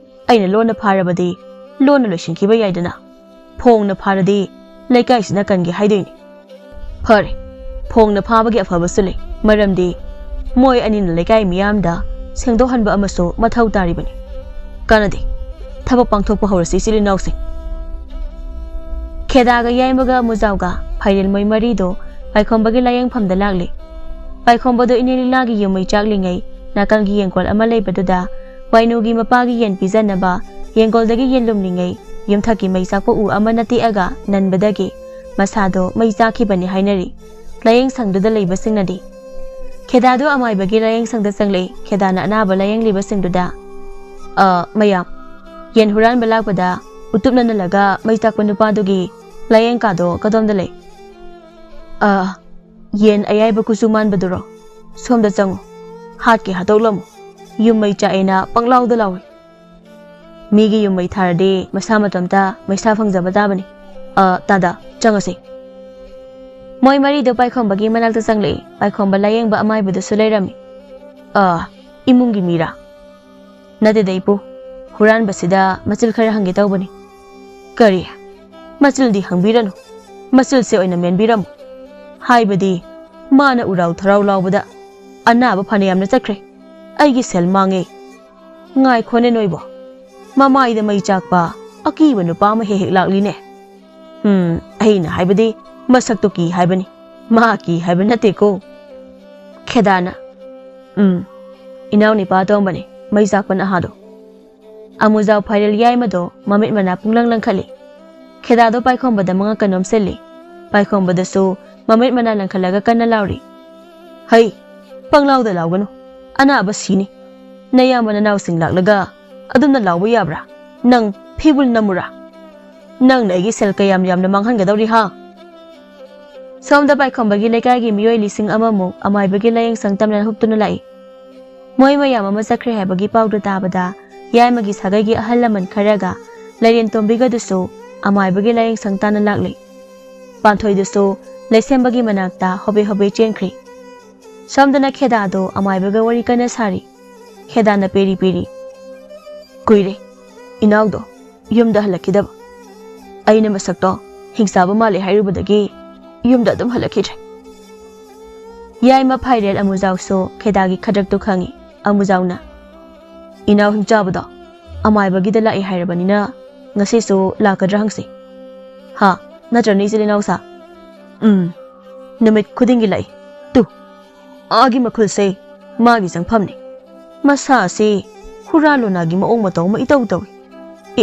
ꯑꯩꯅ ꯂꯣꯟꯅ ꯐꯥꯔꯕꯗꯤ ꯂꯣꯟꯅ ꯂꯣꯏꯁꯤꯟꯈꯤꯕ ꯌꯥꯏꯗꯅ, ꯐꯣꯡꯅ ꯐꯥꯔꯗꯤ ꯂꯩꯀꯥꯏꯁꯤꯅ ꯀꯟꯒꯦ ꯍꯥꯏꯗꯣꯏꯅꯤ꯫ ꯐꯔꯦ, ꯐꯣꯡꯅ ꯐꯥꯕꯒꯤ ꯑꯐꯕꯁꯨ ꯂꯩ, ꯃꯔꯝꯗꯤ ꯃꯣꯏ ꯑꯅꯤꯅ ꯂꯩꯀꯥꯏ ꯃꯤꯌꯥꯝꯗ ꯁꯦꯡꯗꯣꯛꯍꯟꯕ ꯑꯃꯁꯨ ꯃꯊꯧ ꯇꯥꯔꯤꯕꯅꯤ꯫ ꯀꯥꯟꯅꯗꯦ, ꯊꯕꯛ ꯄꯥꯡꯊꯣꯛꯄ ꯍꯧꯔꯁꯤ ꯏꯆꯤꯜ ꯏꯅꯥꯎꯁꯤꯡ꯫" ꯈꯦꯗꯥꯒ ꯌꯥꯏꯃꯒ ꯃꯨꯖꯥꯎꯒ ꯐꯥꯏꯔꯦꯜ ꯃꯣꯏ ꯃꯔꯤꯗꯣ ꯄꯥꯏꯈꯣꯝꯕꯒꯤ ꯂꯥꯏꯌꯦꯡꯐꯝꯗ ꯂꯥꯛꯂꯤ꯫ ꯄꯥꯏꯈꯣꯝꯕꯗꯣ ꯏꯅꯦ ꯂꯤꯂꯥꯒꯤ ꯌꯨꯝ ꯃꯩ ꯆꯥꯛꯂꯤꯉꯩ ꯅꯥꯀꯜꯒꯤ ꯌꯦꯡꯀꯣꯜ ꯑꯃ ꯂꯩꯕꯗꯨꯗ ꯋꯥꯏꯅꯨꯒꯤ ꯃꯄꯥꯒꯤ ꯌꯦꯟ ꯄꯤꯖꯅꯕ ꯌꯦꯡꯒꯣꯜꯗꯒꯤ ꯌꯦꯟ ꯂꯨꯝꯂꯤꯉꯩ ꯌꯨꯝꯊꯛꯀꯤ ꯃꯩ ꯆꯥꯛꯄ ꯎ ꯑꯃꯅ ꯇꯦꯛꯑꯒ ꯅꯟꯕꯗꯒꯤ ꯃꯁꯥꯗꯣ ꯃꯩ ꯆꯥꯈꯤꯕꯅꯤ ꯍꯥꯏꯅꯔꯤ꯫ ꯂꯥꯏꯌꯦꯡꯁꯪꯗꯨꯗ ꯂꯩꯕꯁꯤꯡꯅꯗꯤ꯫ ꯈꯦꯗꯥꯗꯣ ꯑꯃꯥꯏꯕꯒꯤ ꯂꯥꯏꯌꯦꯡꯁꯪꯗ ꯆꯪꯂꯛꯏ꯫ ꯈꯦꯗꯥꯅ ꯑꯅꯥꯕ ꯂꯥꯏꯌꯦꯡꯂꯤꯕꯁꯤꯡꯗꯨꯗ, "ꯑ, ꯃꯌꯥꯝ, ꯌꯦꯟ ꯍꯨꯔꯥꯟꯕ ꯂꯥꯛꯄꯗ ꯎꯇꯨꯞꯅ ꯅꯜꯂꯒ ꯃꯩ ꯆꯥꯛꯄ ꯅꯨꯄꯥꯗꯨꯒꯤ ꯂꯥꯏꯌꯦꯡ ꯀꯥꯗꯣ ꯀꯗꯣꯝꯗ ꯂꯩ?" "ꯑ, ꯌꯦꯟ ꯑꯌꯥꯏꯕ ꯀꯨꯆꯨ ꯃꯥꯟꯕꯗꯨꯔꯣ? ꯁꯣꯝꯗ ꯆꯪꯉꯨ꯫ ꯍꯥꯠꯀꯦ ꯍꯥꯠꯇꯣꯛꯂꯝꯃꯨ꯫ ꯌꯨꯝ ꯃꯩ ꯆꯥꯛꯑꯦꯅ ꯄꯪꯂꯥꯎꯗ ꯂꯥꯎꯏ꯫ ꯃꯤꯒꯤ ꯌꯨꯝ ꯃꯩ ꯊꯥꯔꯗꯤ ꯃꯁꯥ ꯃꯇꯣꯝꯇ ꯃꯩꯁꯥ ꯐꯪꯖꯕ ꯇꯥꯕꯅꯤ꯫ ꯑ, ꯇꯥꯗ, ꯆꯪꯉꯁꯤ꯫" ꯃꯣꯏ ꯃꯔꯤꯗꯣ ꯄꯥꯏꯈꯣꯝꯕꯒꯤ ꯃꯅꯥꯛꯇ ꯆꯪꯂꯛꯏ꯫ ꯄꯥꯏꯈꯣꯝꯕ ꯂꯥꯏꯌꯦꯡꯕ ꯑꯃꯥꯏꯕꯗꯨꯁꯨ ꯂꯩꯔꯝꯃꯤ꯫ "ꯑ, ꯏꯃꯨꯡꯒꯤ ꯃꯤꯔꯥ?" "ꯅꯠꯇꯦꯗ ꯏꯄꯨ, ꯍꯨꯔꯥꯟꯕꯁꯤꯗ ꯃꯆꯤꯜ ꯈꯔ ꯍꯪꯒꯦ ꯇꯧꯕꯅꯤ꯫" "ꯀꯔꯤ? ꯃꯆꯤꯜꯗꯤ ꯍꯪꯕꯤꯔꯅꯨ, ꯃꯆꯤꯜꯁꯦ ꯑꯣꯏꯅ ꯃꯦꯟꯕꯤꯔꯝꯃꯨ꯫ ꯍꯥꯏꯕꯗꯤ ꯃꯥꯅ ꯎꯔꯥꯎ ꯊꯔꯥꯎ ꯂꯥꯎꯕꯗ ꯑꯅꯥꯕ ꯐꯅꯌꯥꯝꯅ ꯆꯠꯈ꯭ꯔꯦ꯫ ꯑꯩꯒꯤ ꯁꯦꯜ ꯃꯥꯡꯉꯦ꯫ ꯉꯥꯏꯈꯣꯅꯦ ꯅꯣꯏꯕꯣ, ꯃꯃꯥꯏꯗ ꯃꯩ ꯆꯥꯛꯄ ꯑꯀꯤꯕ ꯅꯨꯄꯥ ꯑꯃ ꯍꯦꯛ ꯍꯦꯛ ꯂꯥꯛꯂꯤꯅꯦ꯫ ꯎꯝ, ꯑꯩꯅ ꯍꯥꯏꯕꯗꯤ ꯃꯁꯛꯇꯣ ꯀꯤ ꯍꯥꯏꯕꯅꯤ, ꯃꯥ ꯀꯤ ꯍꯥꯏꯕ ꯅꯠꯇꯦꯀꯣ꯫" ꯈꯦꯗꯥꯅ, "ꯎꯝ, ꯏꯅꯥꯎ ꯅꯤꯄꯥ ꯑꯇꯣꯝꯕꯅꯤ, ꯃꯩ ꯆꯥꯛꯄ ꯅꯍꯥꯗꯣ꯫" ꯑꯃꯨꯖꯥꯎ ꯐꯥꯏꯔꯦꯜ ꯌꯥꯏꯃꯗꯣ ꯃꯃꯤꯠ ꯃꯅꯥ ꯄꯨꯡꯂꯪ ꯂꯪꯈꯠꯂꯤ꯫ ꯈꯦꯗꯥꯗꯣ ꯄꯥꯏꯈꯣꯝꯕꯗ ꯃꯉꯛꯀ ꯅꯣꯝꯁꯤꯜꯂꯤ꯫ ꯄꯥꯏꯈꯣꯝꯕꯗꯁꯨ ꯃꯃꯤꯠ ꯃꯅꯥ ꯂꯪꯈꯠꯂꯒ ꯀꯟꯅ ꯂꯥꯎꯔꯤ꯫ "ꯍꯩ, ꯄꯪꯂꯥꯎꯗ ꯂꯥꯎꯒꯅꯨ, ꯑꯅꯥꯕ ꯁꯤꯅꯤ꯫ ꯅꯌꯥꯝꯕ ꯅꯅꯥꯎꯁꯤꯡ ꯂꯥꯛꯂꯒ ꯑꯗꯨꯝꯅ ꯂꯥꯎꯕ ꯌꯥꯕ꯭ꯔꯥ? ꯅꯪ ꯐꯤꯕꯨꯜ ꯅꯝꯃꯨꯔꯥ? ꯅꯪꯅ ꯑꯩꯒꯤ ꯁꯦꯜ ꯀꯌꯥꯝ ꯌꯥꯝꯅ ꯃꯥꯡꯍꯟꯒꯗꯧꯔꯤ ꯍꯥ?" ꯁꯣꯝꯗ ꯄꯥꯏꯈꯣꯝꯕꯒꯤ ꯂꯩꯀꯥꯏꯒꯤ ꯃꯤꯑꯣꯏ ꯂꯤꯁꯤꯡ ꯑꯃꯃꯨꯛ ꯑꯃꯥꯏꯕꯒꯤ ꯂꯥꯏꯌꯦꯡꯁꯪ ꯇꯝꯅ ꯍꯨꯞꯇꯨꯅ ꯂꯥꯛꯏ꯫ ꯃꯣꯏ ꯃꯌꯥꯝ ꯑꯃ ꯆꯠꯈ꯭ꯔꯦ ꯍꯥꯏꯕꯒꯤ ꯄꯥꯎꯗꯨ ꯇꯥꯕꯗ ꯌꯥꯏꯃꯒꯤ ꯁꯥꯒꯩꯒꯤ ꯑꯍꯜ ꯂꯃꯟ ꯈꯔꯒ ꯂꯩꯔꯦꯟ ꯇꯣꯝꯕꯤꯒꯗꯨꯁꯨ ꯑꯃꯥꯏꯕꯒꯤ ꯂꯥꯏꯌꯦꯡꯁꯪ ꯇꯥꯟꯅ ꯂꯥꯛꯂꯤ꯫ ꯄꯥꯟꯊꯣꯏꯗꯨꯁꯨ ꯂꯩꯁꯦꯝꯕꯒꯤ ꯃꯅꯥꯛꯇ ꯍꯣꯕꯦ ꯍꯣꯕꯦ ꯆꯦꯟꯈ꯭ꯔꯤ꯫ ꯁꯣꯝꯗꯅ ꯈꯦꯗꯥꯗꯣ ꯑꯃꯥꯏꯕꯒ ꯋꯥꯔꯤ ꯀꯟꯅ ꯁꯥꯔꯤ꯫ ꯈꯦꯗꯥꯅ ꯄꯦꯔꯤ ꯄꯦꯔꯤ, "ꯀꯨꯏꯔꯦ ꯏꯅꯥꯎꯗꯣ ꯌꯨꯝꯗ ꯍꯜꯂꯛꯈꯤꯗꯕ꯫ ꯑꯩꯅ ꯃꯁꯛꯇꯣ ꯍꯤꯡꯆꯥꯕ ꯃꯥꯜꯂꯦ ꯍꯥꯏꯔꯨꯕꯗꯒꯤ ꯌꯨꯝꯗ ꯑꯗꯨꯝ ꯍꯜꯂꯛꯈꯤꯗ꯭ꯔꯦ꯫" ꯌꯥꯏꯃ ꯐꯥꯏꯔꯦꯜ ꯑꯃꯨꯖꯥꯎꯁꯨ ꯈꯦꯗꯥꯒꯤ ꯈꯗ꯭ꯔꯛꯇꯨ ꯈꯪꯏ꯫ ꯑꯃꯨꯖꯥꯎꯅ, "ꯏꯅꯥꯎ ꯍꯤꯡꯆꯥꯕꯗꯣ ꯑꯃꯥꯏꯕꯒꯤꯗ ꯂꯥꯛꯏ ꯍꯥꯏꯔꯕꯅꯤꯅ ꯉꯁꯤꯁꯨ ꯂꯥꯛꯀꯗ꯭ꯔꯥ ꯍꯪꯁꯤ꯫ ꯍꯥ, ꯅꯠꯇ꯭ꯔꯅꯦ ꯏꯆꯤꯜ ꯏꯅꯥꯎꯁꯥ?" "ꯎꯝ, ꯅꯨꯃꯤꯠ ꯈꯨꯗꯤꯡꯒꯤ ꯂꯥꯛꯏ꯫ ꯇꯨ, ꯑꯥꯒꯤ ꯃꯈꯨꯜꯁꯦ ꯃꯥꯒꯤ ꯆꯪꯐꯝꯅꯤ꯫ ꯃꯁꯥ ꯑꯁꯤ ꯍꯨꯔꯥ ꯂꯣꯅꯥꯒꯤ ꯃꯑꯣꯡ ꯃꯇꯧ ꯑꯃ ꯏꯇꯧ ꯇꯧꯏ꯫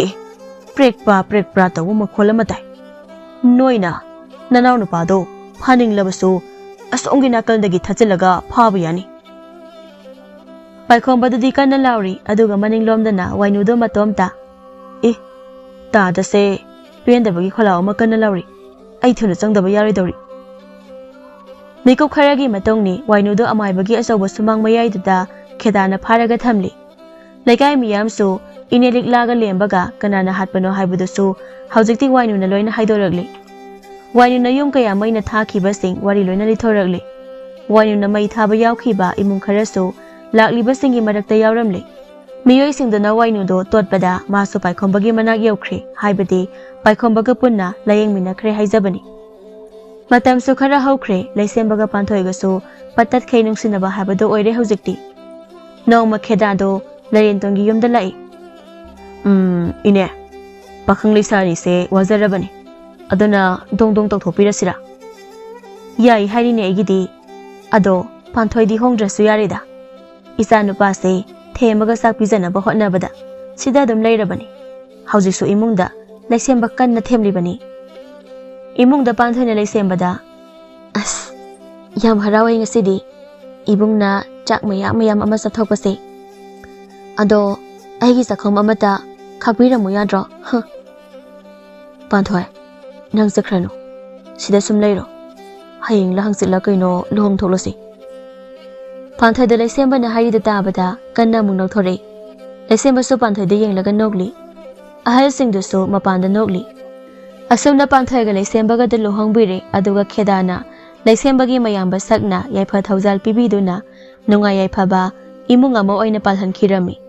ꯑꯦ, ꯄ꯭ꯔꯦꯛꯄ꯭ꯔꯥ ꯄ꯭ꯔꯦꯛꯄ꯭ꯔꯥ ꯇꯧꯕ ꯃꯈꯣꯜ ꯑꯃ ꯇꯥꯏ꯫ ꯅꯣꯏꯅ ꯅꯅꯥꯎ ꯅꯨꯄꯥꯗꯣ ꯐꯥꯅꯤꯡꯂꯕꯁꯨ ꯑꯁꯣꯝꯒꯤ ꯅꯥꯀꯜꯗꯒꯤ ꯊꯠꯆꯤꯜꯂꯒ ꯐꯥꯕ ꯌꯥꯅꯤ꯫ ꯄꯥꯏꯈꯣꯝꯕꯗꯨꯗꯤ ꯀꯟꯅ ꯂꯥꯎꯔꯤ, ꯑꯗꯨꯒ ꯃꯅꯤꯡꯂꯣꯝꯗꯅ ꯋꯥꯏꯅꯨꯗꯣ ꯃꯇꯣꯝꯇ꯫ ꯑꯦ, ꯇꯥꯗꯁꯦ ꯄꯦꯟꯗꯕꯒꯤ ꯈꯣꯜꯂꯥꯎ ꯑꯃ ꯀꯟꯅ ꯂꯥꯎꯔꯤ꯫ ꯑꯩ ꯊꯨꯅ ꯆꯪꯗꯕ ꯌꯥꯔꯣꯏꯗꯧꯔꯤ꯫ ꯃꯤꯀꯨꯞ ꯈꯔꯒꯤ ꯃꯇꯨꯡꯅꯤ ꯋꯥꯏꯅꯨꯗꯣ ꯑꯃꯥꯏꯕꯒꯤ ꯑꯆꯧꯕ ꯁꯨꯃꯥꯡ ꯃꯌꯥꯏꯗꯨꯗ ꯈꯦꯗꯥꯅ ꯐꯥꯔꯒ ꯊꯝꯂꯤ꯫ ꯂꯩꯀꯥꯏ ꯃꯤꯌꯥꯝꯁꯨ ꯏꯅꯦ ꯂꯤꯛꯂꯥꯒ ꯂꯦꯝꯕꯒ ꯀꯅꯥꯅ ꯍꯥꯠꯄꯅꯣ ꯍꯥꯏꯕꯗꯨꯁꯨ ꯍꯧꯖꯤꯛꯇꯤ ꯋꯥꯏꯅꯨꯅ ꯂꯣꯏꯅ ꯍꯥꯏꯗꯣꯔꯛꯂꯤ꯫ ꯋꯥꯏꯅꯨꯅ ꯌꯨꯝ ꯀꯌꯥ ꯃꯩꯅ ꯊꯥꯈꯤꯕꯁꯤꯡ ꯋꯥꯔꯤ ꯂꯣꯏꯅ ꯂꯤꯊꯣꯔꯛꯂꯤ꯫ ꯋꯥꯏꯅꯨꯅ ꯃꯩ ꯊꯥꯕ ꯌꯥꯎꯈꯤꯕ ꯏꯃꯨꯡ ꯈꯔꯁꯨ ꯂꯥꯛꯂꯤꯕꯁꯤꯡꯒꯤ ꯃꯔꯛꯇ ꯌꯥꯎꯔꯝꯂꯤ꯫ ꯃꯤꯑꯣꯏꯁꯤꯡꯗꯨꯅ ꯋꯥꯏꯅꯨꯗꯣ ꯇꯣꯠꯄꯗ ꯃꯥꯁꯨ ꯄꯥꯏꯈꯣꯝꯕꯒꯤ ꯃꯅꯥꯛ ꯌꯧꯈ꯭ꯔꯦ, ꯍꯥꯏꯕꯗꯤ ꯄꯥꯏꯈꯣꯝꯕꯒ ꯄꯨꯟꯅ ꯂꯥꯌꯦꯡꯃꯤꯟꯅꯈ꯭ꯔꯦ ꯍꯥꯏꯖꯕꯅꯤ꯫ ꯃꯇꯝꯁꯨ ꯈꯔ ꯍꯧꯈ꯭ꯔꯦ, ꯂꯩꯁꯦꯝꯕꯒ ꯄꯥꯟꯊꯣꯏꯒꯁꯨ ꯄꯠꯇꯠꯈꯩ ꯅꯨꯡꯁꯤꯅꯕ ꯍꯥꯏꯕꯗꯨ ꯑꯣꯏꯔꯦ ꯍꯧꯖꯤꯛꯇꯤ꯫ ꯅꯣꯡꯃ ꯈꯦꯗꯥꯗꯣ ꯂꯩꯔꯦꯟꯇꯣꯟꯒꯤ ꯌꯨꯝꯗ ꯂꯥꯛꯏ꯫ "ꯎꯝ, ꯏꯅꯦ, ꯄꯥꯈꯪ ꯂꯩꯁꯥꯔꯤꯁꯦ ꯋꯥꯖꯔꯕꯅꯤ, ꯑꯗꯨꯅ ꯗꯣꯡ ꯗꯣꯡ ꯇꯧꯊꯣꯛꯄꯤꯔꯁꯤꯔꯥ?" "ꯌꯥꯏ ꯍꯥꯏꯔꯤꯅꯦ ꯑꯩꯒꯤꯗꯤ꯫ ꯑꯗꯣ ꯄꯥꯟꯊꯣꯏꯗꯤ ꯍꯣꯡꯗ꯭ꯔꯁꯨ ꯌꯥꯔꯦꯗ꯫ ꯏꯆꯥ ꯅꯨꯄꯥꯁꯦ ꯊꯦꯝꯃꯒ ꯆꯥꯛ ꯄꯤꯖꯅꯕ ꯍꯣꯠꯅꯕꯗ ꯁꯤꯗ ꯑꯗꯨꯝ ꯂꯩꯔꯕꯅꯤ꯫ ꯍꯧꯖꯤꯛꯁꯨ ꯏꯃꯨꯡꯗ ꯂꯩꯁꯦꯝꯕ ꯀꯟꯅ ꯊꯦꯝꯂꯤꯕꯅꯤ꯫" ꯏꯃꯨꯡꯗ ꯄꯥꯟꯊꯣꯏꯅ ꯂꯩꯁꯦꯝꯕꯗ, "ꯑꯁ, ꯌꯥꯝ ꯍꯔꯥꯎꯋꯦ ꯉꯁꯤꯗꯤ ꯏꯕꯨꯡꯅ ꯆꯥꯛ ꯃꯌꯥꯝ ꯃꯌꯥꯝ ꯑꯃ ꯆꯠꯊꯣꯛꯄꯁꯦ꯫ ꯑꯗꯣ ꯑꯩꯒꯤ ꯆꯥꯛꯈꯨꯝ ꯑꯃꯇ ꯈꯥꯛꯄꯤꯔꯝꯃꯨ ꯌꯥꯗ꯭ꯔꯣ? ꯍ꯫ ꯄꯥꯟꯊꯣꯏ, ꯅꯪ ꯆꯠꯈ꯭ꯔꯅꯨ, ꯁꯤꯗ ꯁꯨꯝ ꯂꯩꯔꯣ꯫ ꯍꯌꯦꯡꯂ ꯍꯪꯆꯤꯠꯂ ꯀꯩꯅꯣ ꯂꯨꯍꯣꯡ ꯊꯣꯛꯂꯁꯤ꯫" ꯄꯥꯟꯊꯣꯏꯗ ꯂꯩꯁꯦꯝꯕꯅ ꯍꯥꯏꯔꯤꯗꯨ ꯇꯥꯕꯗ ꯀꯟꯅ ꯑꯃꯨꯛ ꯅꯣꯛꯊꯣꯔꯛꯏ꯫ ꯂꯩꯁꯦꯝꯕꯁꯨ ꯄꯥꯟꯊꯣꯏꯗ ꯌꯦꯡꯂꯒ ꯅꯣꯛꯂꯤ꯫ ꯑꯍꯜꯁꯤꯡꯗꯨꯁꯨ ꯃꯄꯥꯟꯗ ꯅꯣꯛꯂꯤ꯫ ꯑꯁꯨꯝꯅ ꯄꯥꯟꯊꯣꯏꯒ ꯂꯩꯁꯦꯝꯕꯒꯗ ꯂꯨꯍꯣꯡꯕꯤꯔꯦ, ꯑꯗꯨꯒ ꯈꯦꯗꯥꯅ ꯂꯩꯁꯦꯝꯕꯒꯤ ꯃꯌꯥꯝꯕ ꯁꯛꯅ ꯌꯥꯏꯐ ꯊꯧꯖꯥꯜ ꯄꯤꯕꯤꯗꯨꯅ ꯅꯨꯡꯉꯥꯏ ꯌꯥꯏꯐꯕ ꯏꯃꯨꯡ ꯑꯃ ꯑꯣꯏꯅ ꯄꯥꯜꯍꯟꯈꯤꯔꯝꯃꯤ꯫